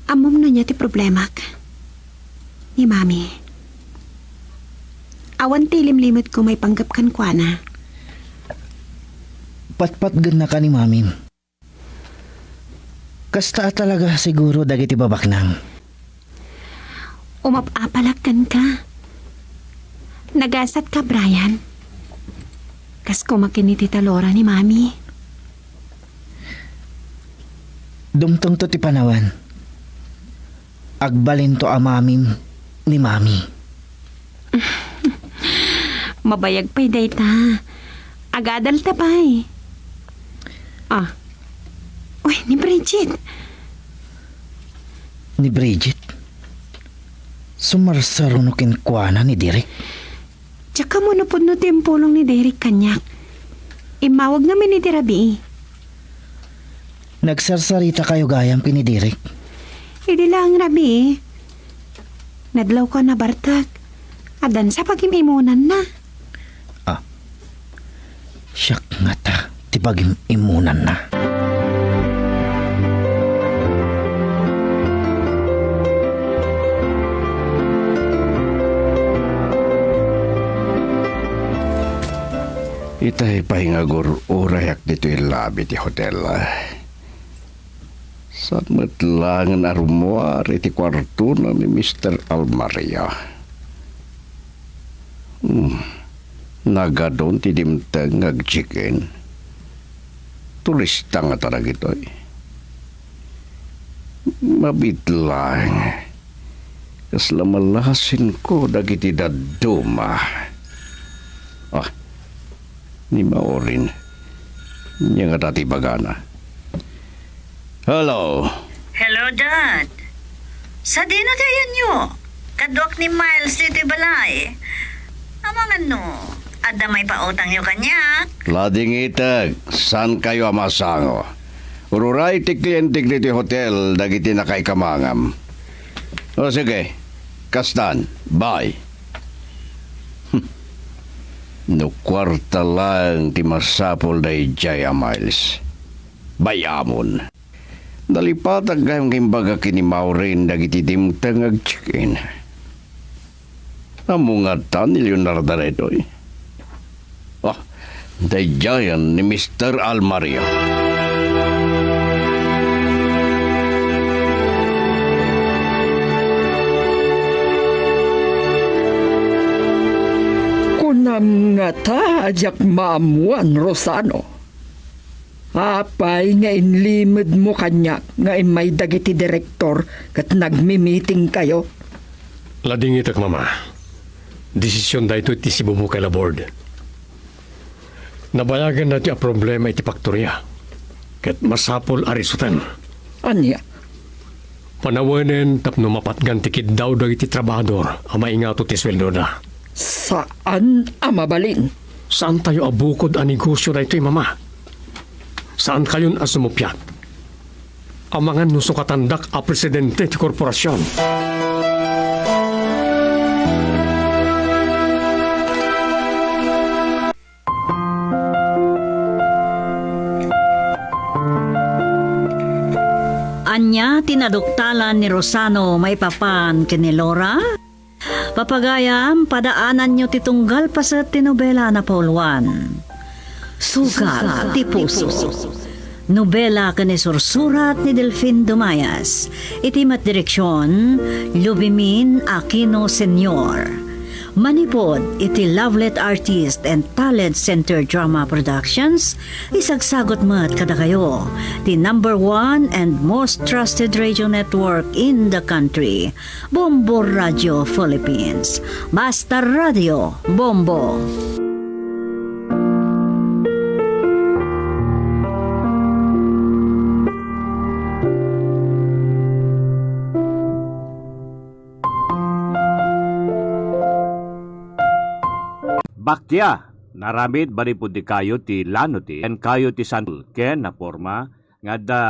Ammom no ania ti problemak? Ni Mami. Awan ti ilimlimetko maipanggep kenkuana. Patpatgennaka ni Mami. Kasta a talaga siguro dagiti babaknang. Umap-apalak kenka. Nagasatka, Brian. Kas koma ken ni Tita Laura ni Mami. Dumtengto ti panawen. Agbalinto a mamim ni Mami. Mabayag pay dayta. Agadalta pay. Ah. Uy, ni Bridget. Ni Bridget? Sumarsaruno kenkuana ni Derek? Diak ammo no pudno ti impulong ni Derek kaniak. Immawag ngamin iti rabii. Nagsarsarita kayo gayam ken ni Derek? Idi laeng rabii. Nadlawko a nabartek. Addan sa pagim-imunanna. Ah. Siak ngata ti pagim-imunanna. Itay pay nga agur-urayak ditoy labi ti hotel. Saan met laengen a rummuar iti kuartona ni Mister Almaria. Hmm. Nagadun ti dimteng nga agcheck-in. Turista ngata dagitoy. Mabiit laeng. Kasla malasinko dagiti dadduma. Ah, ni Maureen. Ania ngata ti ibagana? Hello. Hello, Dad. Sadino ti ayanyo? Kaduak ni Miles ditoy balay. Amangan no, adda maipautangyo kaniak? Ladingitek, saankayo a masango. Ururay ti klientek ditoy hotel dagiti nakaikamangam. O sige, kastan, bye. Hmm. No kuarta laeng ti masapul daydiay a Miles. Bay-amon. Nalipatak gayam nga imbaga ken ni Maureen dagiti dimteng nga agcheck-in. Ammo ngata ni Leonarda daytoy? Ah, daydiayen ni Mister Almaria. Kunam ngata a diak maammuan, Rosano. Apay nga inlimedmo kaniak nga immay dagiti direktor ket nagmimitingkayo? Ladingitek, Mama. Desisyon daytoy ti sibubukel a board. Nabayagan daytoy a problema iti faktoria, ket masapul a risuten. Ania? Panawenen tapno mapatgan ti kiddaw dagiti trabahador a maingato ti sueldoda. Saan a mabalin. Saantayo a bukod a negosyo daytoy, Mama. Saankayon a sumuppiat. Amangan no sukatandak a presidente ti korporasion. Ania ti naduktalan ni Rosano maipapan ken ni Laura? Papagayam, padaananyo ti tunggal paset ti nobela a napauluan, Sugat ti Puso. Nobela ken isursurat ni Delfin Dumayas. Iti met direksion, Lubimin Aquino Senior. Manipud iti Lovelet Artist and Talent Center Drama Productions, isagsagut met kadakayo ti number one and most trusted radio network in the country, Bombo Radio Philippines. Basta Radio Bombo. Bakia, naramid manipud dikayo ti lanote ken kayo ti sandal ken naporma nga adda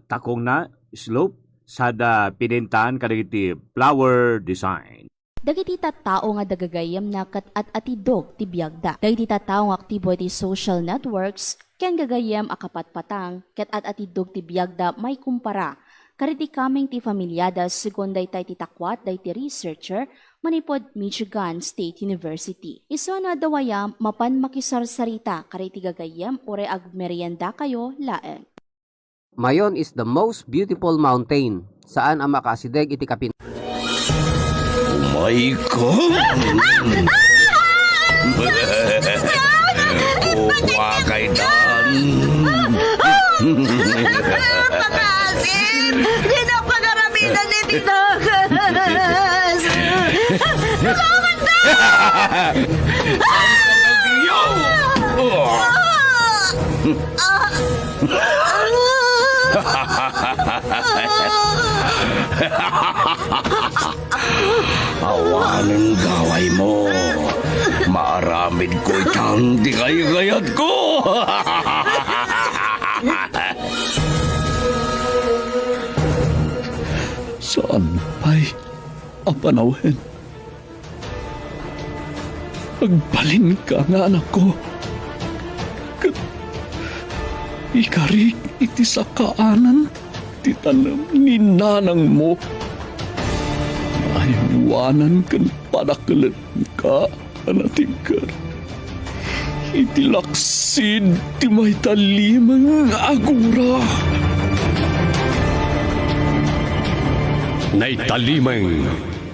takongna, slope, sada pinintaan kadagiti flower design. Dagiti tattao nga adda gagayyemna ket at-atidog ti biagda. Dagiti tattao nga aktibo iti social networks ken gagayyem a kapatpatang ket at-atidog ti biagda maikumpara kadagiti kameng ti familiada, segun daytay ti takuat dagiti researcher manipud Michigan State University. Isu a no adda wayam, mapan makisarsarita kadagiti gagayyem uray agmeriendakayo laeng. Mayon is the most beautiful mountain. Saan a makaasideg iti kapin- Umay ka! Kukuha kay Dan! Pangaasim! Dina pagaramidan ni Tinagas! Bakit na? Awanen gawaymo. Maaramidko itan ti kaygayatko. Saan pay a panawen. Agbalinka nga anakko, ket ikarik iti sakaanan ti tanem ni nanangmo. Aywanan ken padakelenka a natigker iti laks- Sid ti maitalimeng a gura. Naitalimeng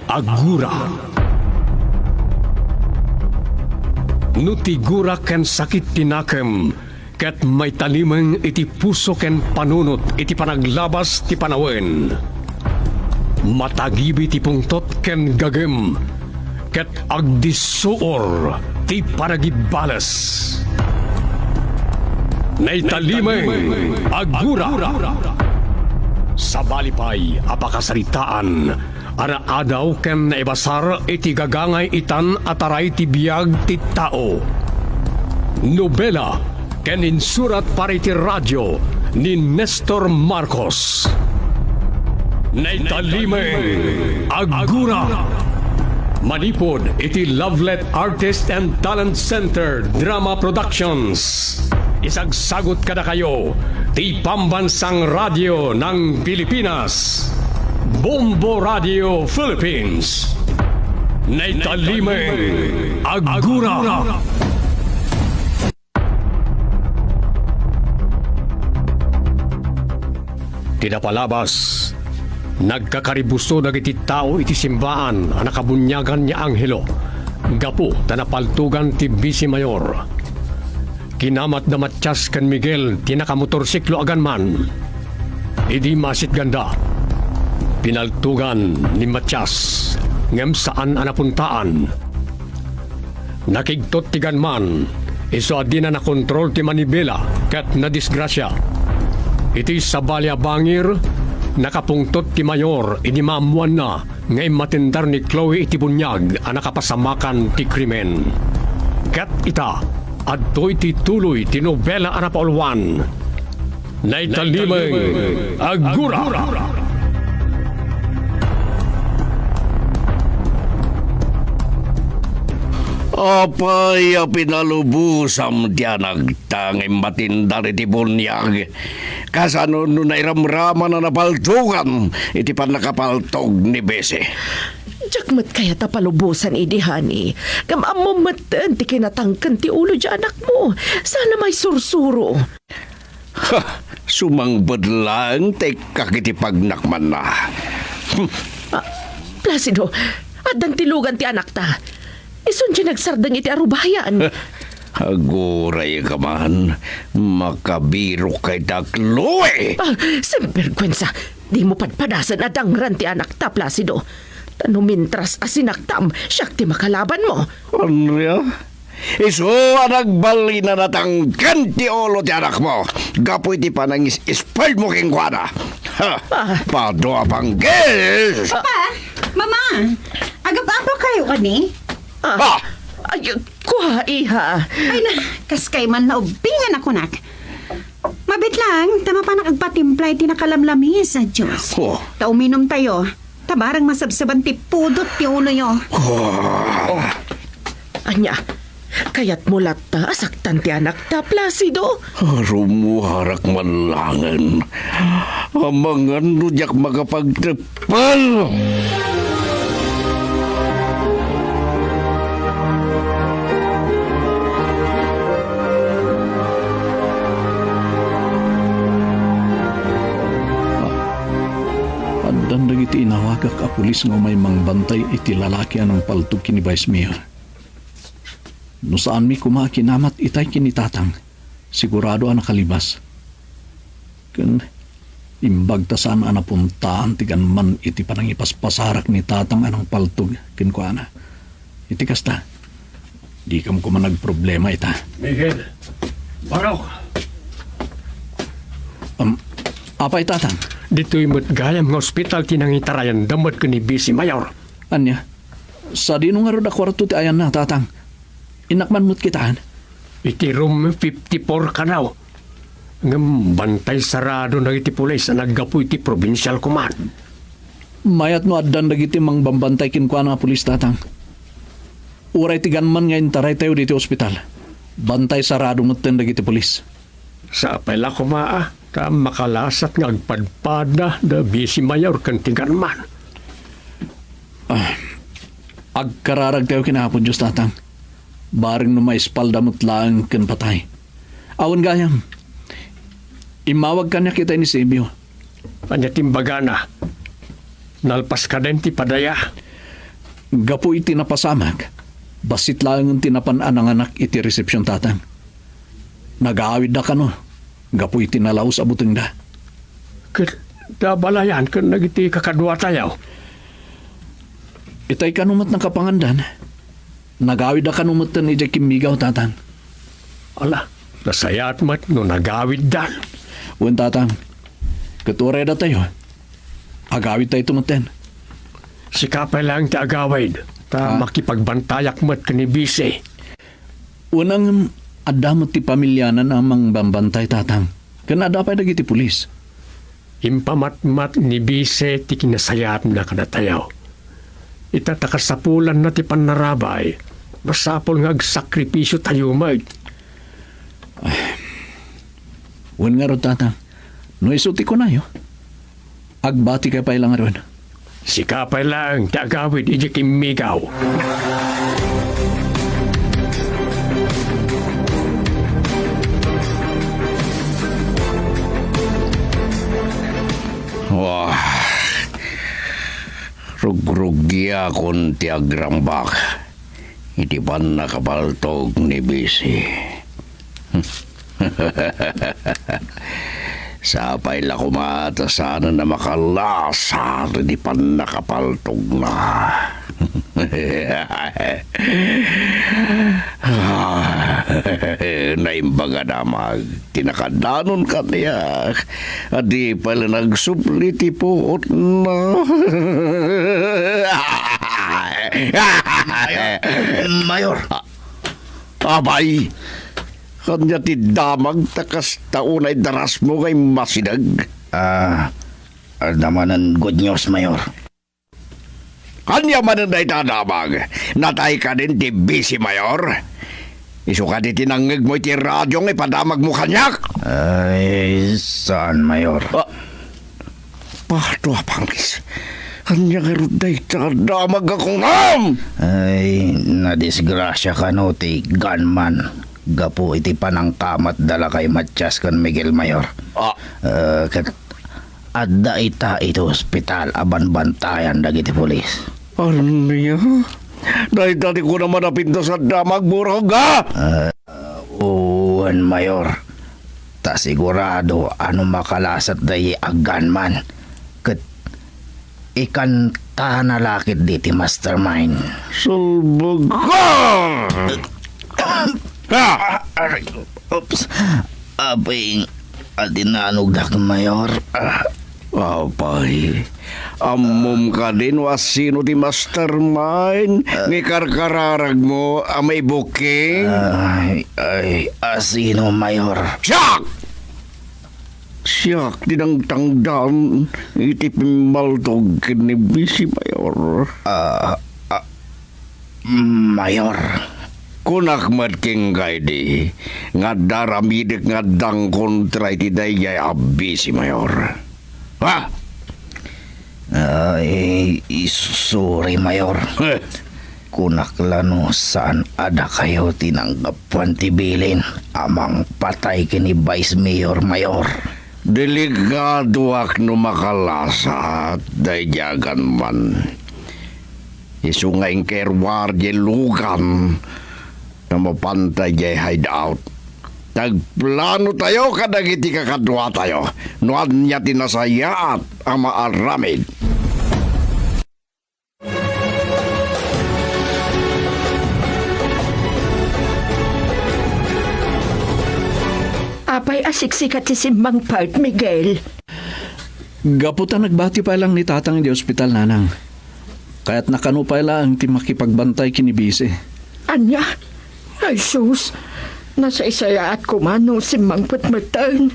a gura. No ti gura ken sakit ti nakem, ket maitalimeng iti puso ken panunot iti panaglabas ti panawen. Matagibi ti pungtot ken gagem, ket agdissuor ti panagibales. Naitalimeng a gura. Sabali pay a pakasaritaan a naadaw ken naibasar iti gagangay itan a taray ti biag ti tao. Nobela ken insurat para iti radio ni Nestor Marcos. Naitalimeng a gura. Manipud iti Lovelet Artist and Talent Center Drama Productions. Isagsagut kadakayo ti Pambansang Radyo ng Pilipinas, Bombo Radio Philippines. Naitalimeng a gura. Ti napalabas, nagkakaribuso dagiti tao iti simbaan a nakabuniagan ni Angelo gapu ta napaltogan ti bisi mayor. Kinamat da Matias ken Miguel ti nakamotorsiklo a gunman. Idi masitganda, pinaltogan ni Matias ngem saan a napuntaan. Nakigtot ti gunman, isu a dina nakontrol ti manibela ket nadisgrasia. Iti sabali a bangir, nakapungtot ti mayor idi maammoanna nga immatendar ni Chloe iti buniag a nakapasamakan ti krimen. Ket ita, adtoy ti tuloy ti nobela a napauluan. Naitalimeng a gura. Apay a pinalubosam ti anakta nga immatindar iti buniag? Kasano no nairamraman a napaltogan iti pannakapaltog ni bisi? Diak met kayat a palubosan idi, honey. Ngem ammom metten ti kinatangken ti ulo ti anakmo. Saan a maisursuro. Ha! Sumangpet laeng ti ikkak iti pagnakmanna. Hmm. Ah, Placido, addan ti lugan ti anakta. Isun ti nagsardeng iti arubayan. Aguray ka man, makabirok ka ita, Chloe! Ah, sinbergwensa, dimo padpadasen a dangran ti anakta, Placido. Ta no mintras a sinaktam, siak ti makalabanmo. Andrea, isu a nagbalin a natangken ti ulo ti anakmo gapu iti panangis-ispailmo kenkuana. Ha! Ah. Padua panggis! Papa! Mama! Agap-apa kayo kani? Ah. Ah! Ay, kua, iha. Ay na, kas kay man naubingan a kunak. Mabit lang, ta mapanak agpatimpla iti nakalamlamis a juice. Oh. Ta uminum tayo. Ta barang masabsaban ti pudot ti uloyo. Oh. Oh. Ania, kayatmo latta a saktan ti anakta, Placido? Rummuarak man laengen. Amangan no diak makapagtep-, Pal! Addan dagiti inawagak a pulis nga umay mangbantay iti lalaki a nangpaltog ken ni Vice Mayor. No saanmi koma a kinamat itay ken ni Tatang, sigurado a nakalibas. Ken imbag ta saan a napuntaan ti gunman iti panangipaspasarak ni Tatang a nangpaltog kenkuana. Iti kasta, dikam koma nagproblema ita. Miguel, Barok! Am, apay, Tatang? Ditoy met gayam nga ospital ti nangitarayanda met ken ni Vice Mayor. Ania? Sadino ngarud a kuarto ti ayanna, Tatang? Innak man met kitaen. Iti room fifty-four kano. Ngem bantay sarado dagiti pulis a naggapu iti Provincial Command. Mayat no addan dagiti mangbambantay kenkuana a pulis, Tatang. Uray ti gunman nga intaraytayo ditoy ospital, bantay sarado metten dagiti pulis. Sapay la koma, a, ta makalasat nga agpadpada da Vice Mayor ken ti gunman. Ah, agkararagtayo ken Apo Dios, Tatang. Bareng no maispalda met laeng ken patay. Awan gayam. Immawag kaniak itay ni Sebio. Ania ti imbagana? Nalpas kadin ti padaya? Gapu iti napasamak, bassit laengen ti napan a nanganak iti resepsion, Tatang. Nagaawidda kano gapu iti nalaus a butengda. Ket nabalayan ken dagiti kakaduatayo? Itay kano met nakapangandan. Nagaawidda kano metten idiay kimmigaw, Tatang. Ala, nasayaat met no nagawiddan. Wen, Tatang. Ket uray datayo, agawidtayto metten. Sika pay laeng ti agawid, ta Ah. makipagbantayak met ken ni Bisi. Wen, ngem adda met ti pamiliana a mangbambantay, Tatang. Ken adda pay dagiti pulis. Impamatmat ni Bisi ti kinasayaatna kadatayo. Ita ta kasapulanna ti pannarabay, masapul nga agsakripisiotayo met. Ay. Wen ngarud, Tatang, no isu ti kunayo, agbatika pay la ngarud. Sika pay laeng ti agawid idiay kimmigaw. Wah, rugrugiakon ti agrambak iti pannakapaltog ni Bisi. Sapay la koma ta saanen a makalasat iti pannakapaltogna. Naimbag a damag ti nakadanon kaniak a di pay la nagsubli ti puotna. Mayor. Mayor. Abay, ania ti damag ta kasta unay darasmo nga immasideg? Ah, adda manen good news, Mayor. Ania manen dayta a damag? Natay kadin ti Bisi, Mayor? Isu kadi ti nangngegmo iti radio nga ipadamagmo kaniak? Ay, saan, Mayor. Ah, Pato a pangis. Ania ngarud dayta a damag a kunam? Ay, nadisgrasia kano ti gunman gapu iti panangkamatda la kay Matias ken Miguel, Mayor. Ah. Eh, ket adda ita iti ospital a banbantayan dagiti pulis. Ania? Dayta ti kunam a napintas a damag, Burog, a? Eh, wen, Mayor. Ta sigurado a no makalasat daydi a gunman, ket ikantana la ketdi ti mastermind. Salbagan! Ah! Aray, oops. Apay, adda nanugdak, Mayor. Ah. Apay, ammom kadi no asino ti mastermind nga ikarkararagmo a maibuking? Ay, ay, asino, Mayor? Siak! Siak ti nangtangdan iti pimmaltog ken ni Bisi, Mayor. Ah, ah, Mayor. Kunak met kenka idi nga adda aramidek nga addang kontra iti daydiay a Bisi, Mayor. Ha? Ay, sorry, Mayor. Eh. Kunak la no saan a dakayo ti nanggapuan ti bilin a mangpatay ken ni Vice Mayor, Mayor. Delikadoak no makalasat daydiay a gunman. Isu nga inkeruar diay lugan no mapanta idiay hideout. Nagplanotayo kadagiti kakaduatayo no ania ti nasayaat a maaramid. Apay a siksika ti simmangpet, Miguel? Gapu ta nagbati pay lang ni Tatang idiay ospital, Nanang. Kayatna kano pay laeng ti makipagbantay ken ni Bisi. Ania? Ay, sus! Nasaysayaat koma no simmangpet metten.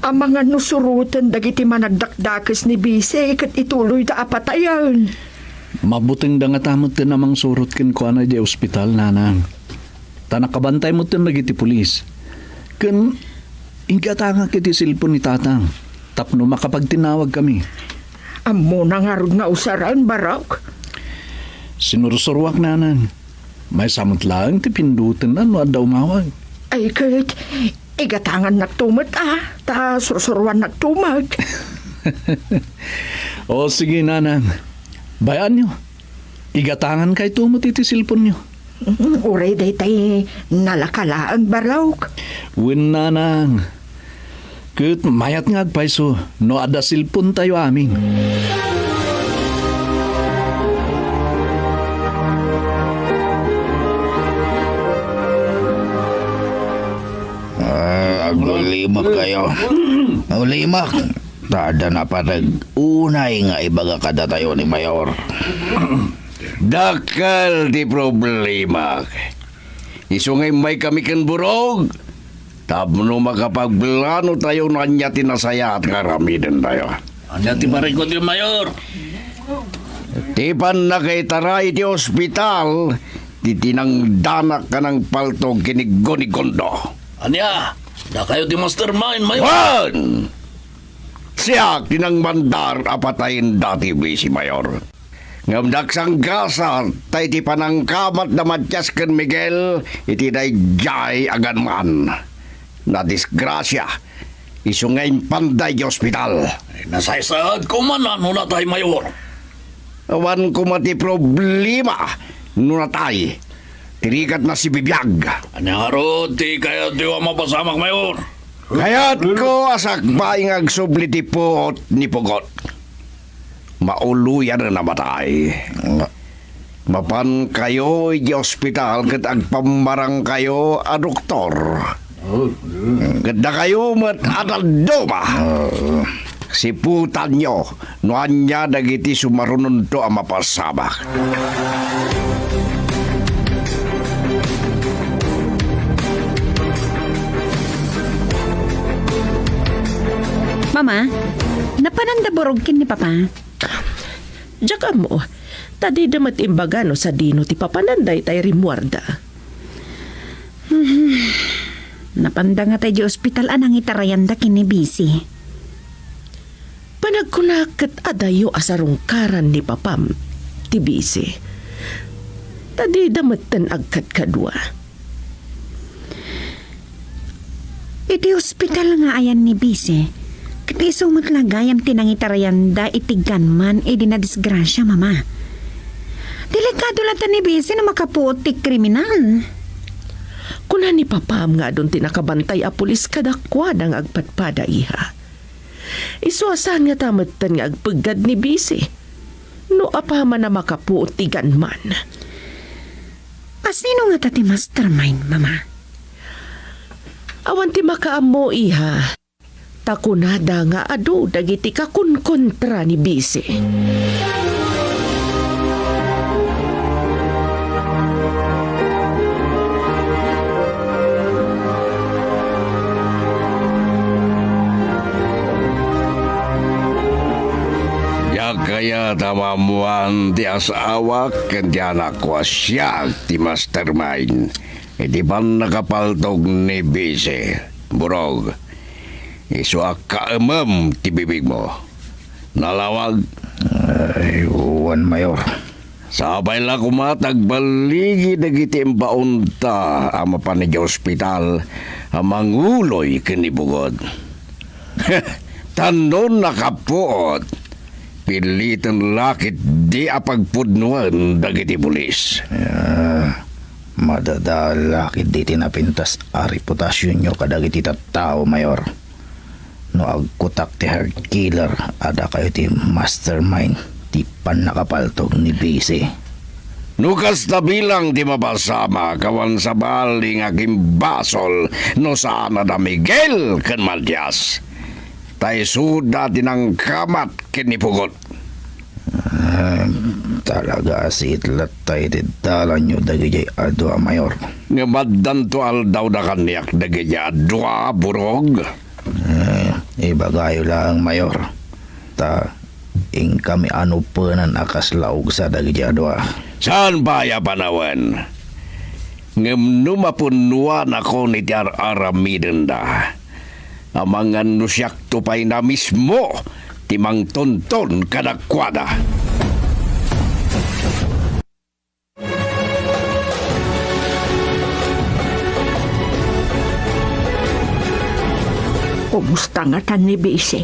Amangan no suroten dagiti managdakdakes ni Bisi ket ituloyda a patayen. Mabutengda ngata metten a mangsurot kenkuana idiay ospital, Nanang. Ta nakabantay metten dagiti pulis. Ken inggatangak iti cellphone ni Tatang tapno makapagtinawagkami. Ammona ngarud nga usaren, Barok? Sinursuroak, Nanang. Maysa met laeng ti pindutenna no adda umawag. Ay ket, Igatangannakto met a, ta sursuruannakto met. O, sige, nanang. Bay-anyo. Igatangankayto met iti cellphone-yo. Mm, uray daytay nalaka laeng, Barok. Wen, nanang. Ket mayat nga agpayso no adda cellphone-tayo amin. Ah, agulimak kayo. Agulimak. Ta adda napateg unay nga ibaga kadatayo ni Mayor. Dakkel ti problema. Isu nga immaykami ken Burog, tapno makapagplano tayo no ania ti nasayaat nga aramiden tayo. Ania ti parikut, Mayor? Ti pannakaitaray iti ospital, ti tinangdanak a nangpaltog ken ni Gonigondo. Ania? Dakayo ti mastermind, Mayor? Wen! Siak ti nangmandar a patayen dati Bisi, Mayor. Ngem nagsanggasat ta iti panangkamat da Matias ken Miguel iti daydiay a gunman. Nadisgrasia, isu nga impanda iti ospital. Ay, nasaysayaat koma no natay, Mayor. Awan koma ti problema no natay. Ti rigat na sibibiag. Ania ngarud ti kayatyo a mapasamak, Mayor? Kayatko a sakbay nga agsubli ti puot ni Pugot. Mauloyan a matay. Mapankayo iti ospital ket agpammarangkayo a doktor. Ket dakayo met a dadduma. Siputanyo no ania dagiti sumarunonto a mapasamak. Mama, napananda Burog ken ni Papa? Diak ammo, ta dida met imbaga no sadino ti papanan daytay rimmuarda. Napanda ngata idiay ospital a nangitarayanda ken ni Bisi. Panagkunak ket adayo a sarungkaran ni Papam ti Bisi. Ta dida metten agkadkadua. Iti ospital nga ayan ni Bisi, ket isu met la gayam ti nangitarayanda iti gunman idi nadisgrasia, Mama. Delikado latta ni Bisi no makapuot ti kriminal. Kuna ni Papam nga adun ti nakabantay a pulis kadakuada nga agpadpada, iha. Isu a saan ngata metten nga agpeggad ni Bisi no apaman a makapuot ti gunman. A sino ngata ti mastermind, Mama? Awan ti makaammo, iha. Ta kunada nga adu dagiti kakunkontra ni Bisi. Diak kayat a maammoan ti asawak ken ti anakko a siak ti mastermind iti pannakapaltog ni Bisi, Burog. Isu a kaemem ti bibigmo. Nalawag? Ay, wen, Mayor. Sapay la koma ta agballigi dagiti imbaonta a mapan idiay ospital a manguloy ken ni Pugot. Ta no nakapuot, piliten la ketdi a pagpudnoen dagiti pulis. Ah, madadael la ketdi ti napintas a reputasionyo kadagiti tattao, Mayor. No agkutak ti herd killer, adda kayo ti mastermind ti pannakapaltog ni Bisi. No kasta bilang ti mapasamak, awan sabali nga agimbasol no saan a da Miguel ken Matias. Ta isuda ti nangkamat ken ni Pugot. Ah, talaga a siit latta iti dalanyo dagidiay a dua, Mayor. Ngem addanto aldawda kaniak dagidiay a dua, Burog. Eh, ibagayo laeng, Mayor. Ta inkami a nupenan a kasla ugsa dagidiay a dua. Saan pay a panawen? Ngem no mapunnoanakon iti ar-aramidenda, amangan no siakto pay na mismo ti mangtonton kadakuada. Kumusta ngatan ni Bisi?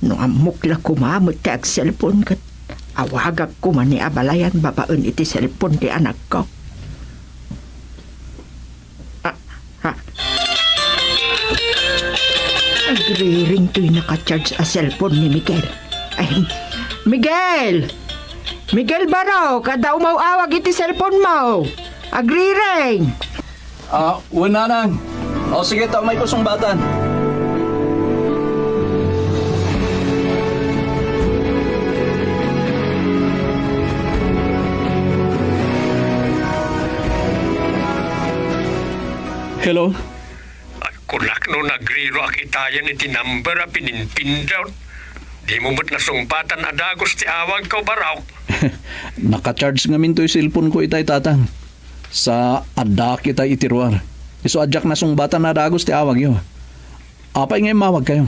No ammok la koma met ti agselpon ket awagak koma ni abalayan babaen iti selpon ti anakko. Ah, ha. Agriring toy naka-charge a selpon ni Miguel. Ay, Miguel! Miguel Barok, adda umaw-awag iti selpon mo. Agriring! Ah, wen, nanang. O, sige, ta umayko sungbatan. Hello? Ay, kunak no nagriroak itayen iti number a pininpindawt. Dimo met nasungbatan a dagus ti awagko, Barok. Naka-charge ngamin toy cellphone ko itay, Tatang. Sa addaak itay iti ruar. Isu a diak nasungbatan a dagus ti awagyo. Apay nga immawagkayo?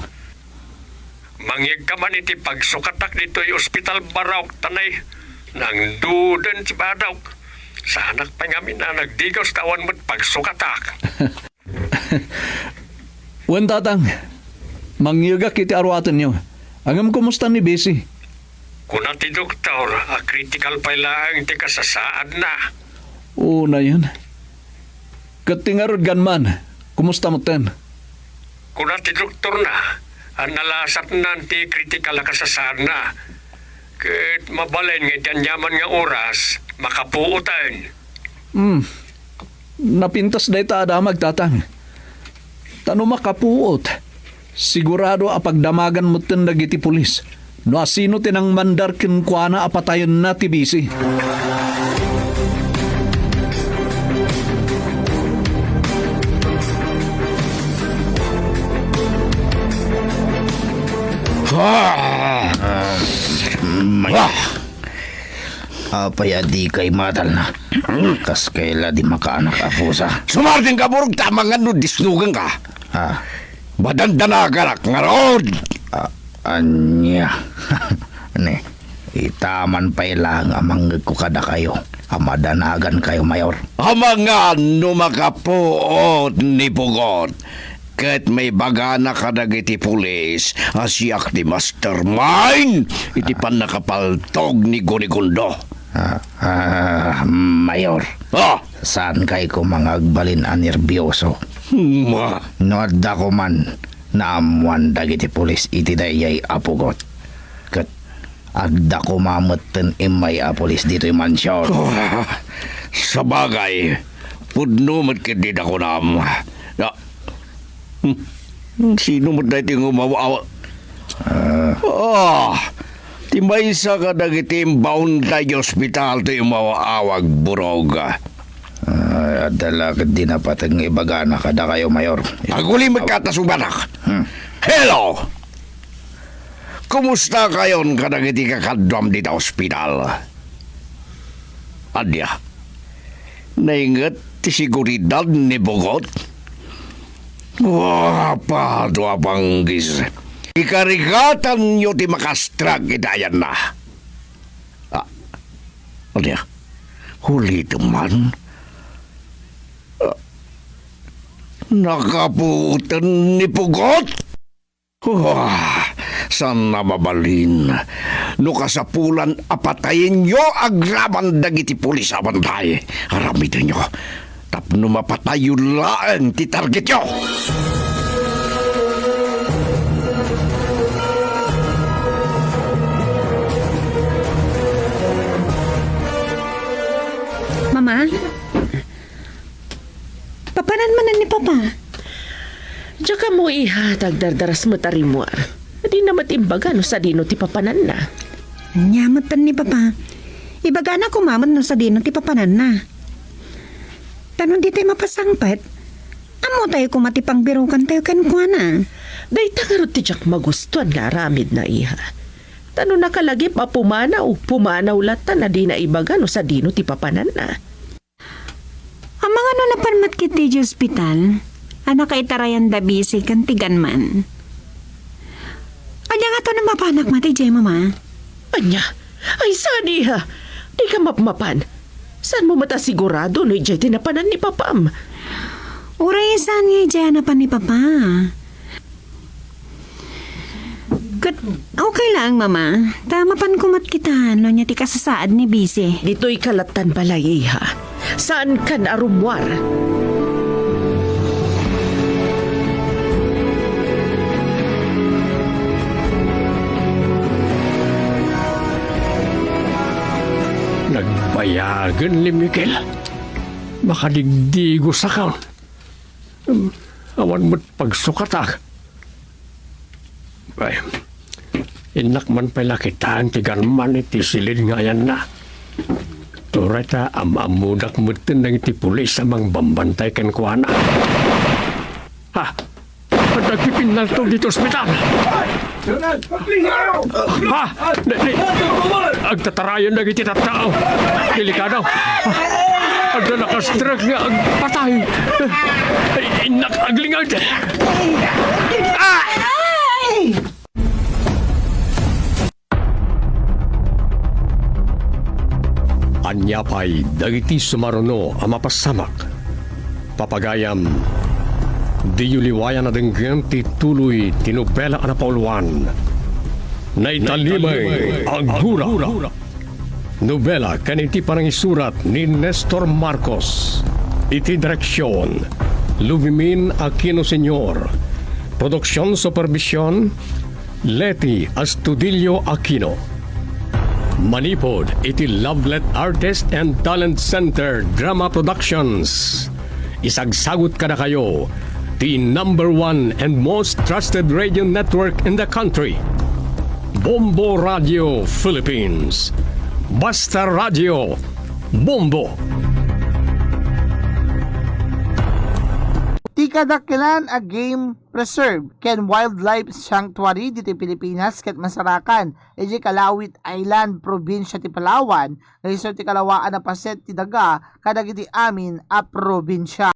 Mangyegka man iti pagsukatak ditoy ospital, Barok, ta nay, nangduden ti badawk. Saanak pay ngamin a nagdigaws ta awan met pagsukatak. Wen, Tatang. Mangyegak iti aruatenyo. Ngem kumusta ni Bisi? Kuna ti doktor a critical pay laeng ti kasasaadna. Unayen. Ket ti ngarud, Gunman, kumusta metten? Kuna ti doktorna a nalasatnan ti critical a kasasaadna. Ket mabalin nga iti aniaman nga oras, makapuoten. Hmm. Napintas dayta a damag, Tatang. Ta no makapuot, sigurado a pagdamagan metten dagiti pulis no asino ti nangmandar kenkuana a patayenna ti Bisi. Ah! Apay a dikay matalna? Kas kayla di makaanak a pusa. Sumardengka, Barok, ta amangan no disnugenka. Ah. Madandanaganak ngarud. Ah, ania? Ne, ita man pay laeng a mangngegko kadakayo a madanagankayo, Mayor. Amangan no makapuot ni Pugot. Ket maibagana kadagiti pulis a siak ti mastermind iti pannakapaltog ni Gunigondo. Ah, ah, Mayor. Ah! Saankay koma nga agbalin a nerbioso. Ma- No adda koman naammoan dagiti pulis iti daydiay a Pugot. Ket adda koma metten immay a pulis ditoy mansion. Ah, sabagay, pudno met ketdi da kunam. Na, hmm, sino met daytoy nga umaw-, aw-, Ah. Ah, ti maysa kadagiti imbaonta iti ospital ti umaw-awag, Barok. Ah, adda la ketdi napateg nga ibagana kadakayo, Mayor. Aguli met kata sungbatak. Hmm. Hello! Kumustakayon kadagiti kakaduam dita ospital? Ania? Nainget ti seguridad ni Pugot? Wa, padua panggis. Ikarigatanyo ti makastrag iti ayanna. Ah, ania? Ulitem man. Ah, nakapuoten ni Pugot? Wah, saan a mabalin no kasapulan a patayenyo agraman dagiti pulis a bantay. Aramidenyo tapno mapatayyo laeng ti targetyo. Mama? Papanan manen ni Papa? Diak ammo, iha, ta agdardaras met a rimmuar. Dina met imbaga no sadino ti papananna. Ania metten ni Papa? Ibagana koma met no sadino ti papananna. Ta no ditay mapasangpet, ammotayo koma ti pangbirukantayo kenkuana. Dayta ngarud ti diak magustuan nga aramidna, iha. Ta no nakalagip a pumanaw, pumanaw latta a dina ibaga no sadino ti papananna. Amangan no napan met ketdi idiay ospital a nakaitarayanda Bisi ken ti Gunman. Ania ngato no mapanak met idiay, Mama? Ania? Ay, saan, iha? Dika mapmapan. Saanmo met a sigurado no idiay ti napanan ni Papam? Uray saan nga idiay a napan ni Papa? Ket, okay lang, Mama. Ta mapan koma ket kita, no ania ti kasasaad ni Bise. Ditoy ka lattan balay, iha. Saankan a rummuar. Nagbayagen ni Miguel. Makadigdigos a kaon. Hmm, awan met pagsukatak. Ay, innak man pay la kitaen ti garman iti silid nga ayanna. Uray ta am-ammodak metten dagiti pulis a mangbambantay kenkuana. Ha? Adda agpipinnaltog ditoy ospital. Ha? Di, di. Agtatarayan dagiti tattao. Delikado. Adda nakastrek nga agpatay. Ay, innak aglingag. Ah! Ania pay dagiti sumaruno a mapasamak? Papagayam, diyo liwayan a denggen ti tuloy ti nobela a napauluan. Naitalimay a Gura. Nobela ken iti panangisurat ni Nestor Marcos. Iti direksion, Luvimin Aquino Senior. Produksion supervision, Leti Astudillo Aquino. Manipud iti Lovelet Artist and Talent Center Drama Productions. Isagsagut kadakayo ti number one and most trusted radio network in the country, Bombo Radio Philippines. Basta Radio, Bombo. Ti kadakkelan a game preserve ken wildlife sanctuary ditoy Pilipinas ket masarakan idiay Calauit Island, probinsya ti Palawan, nga isu ti kalawaan a paset ti daga kadagiti amin a probinsya.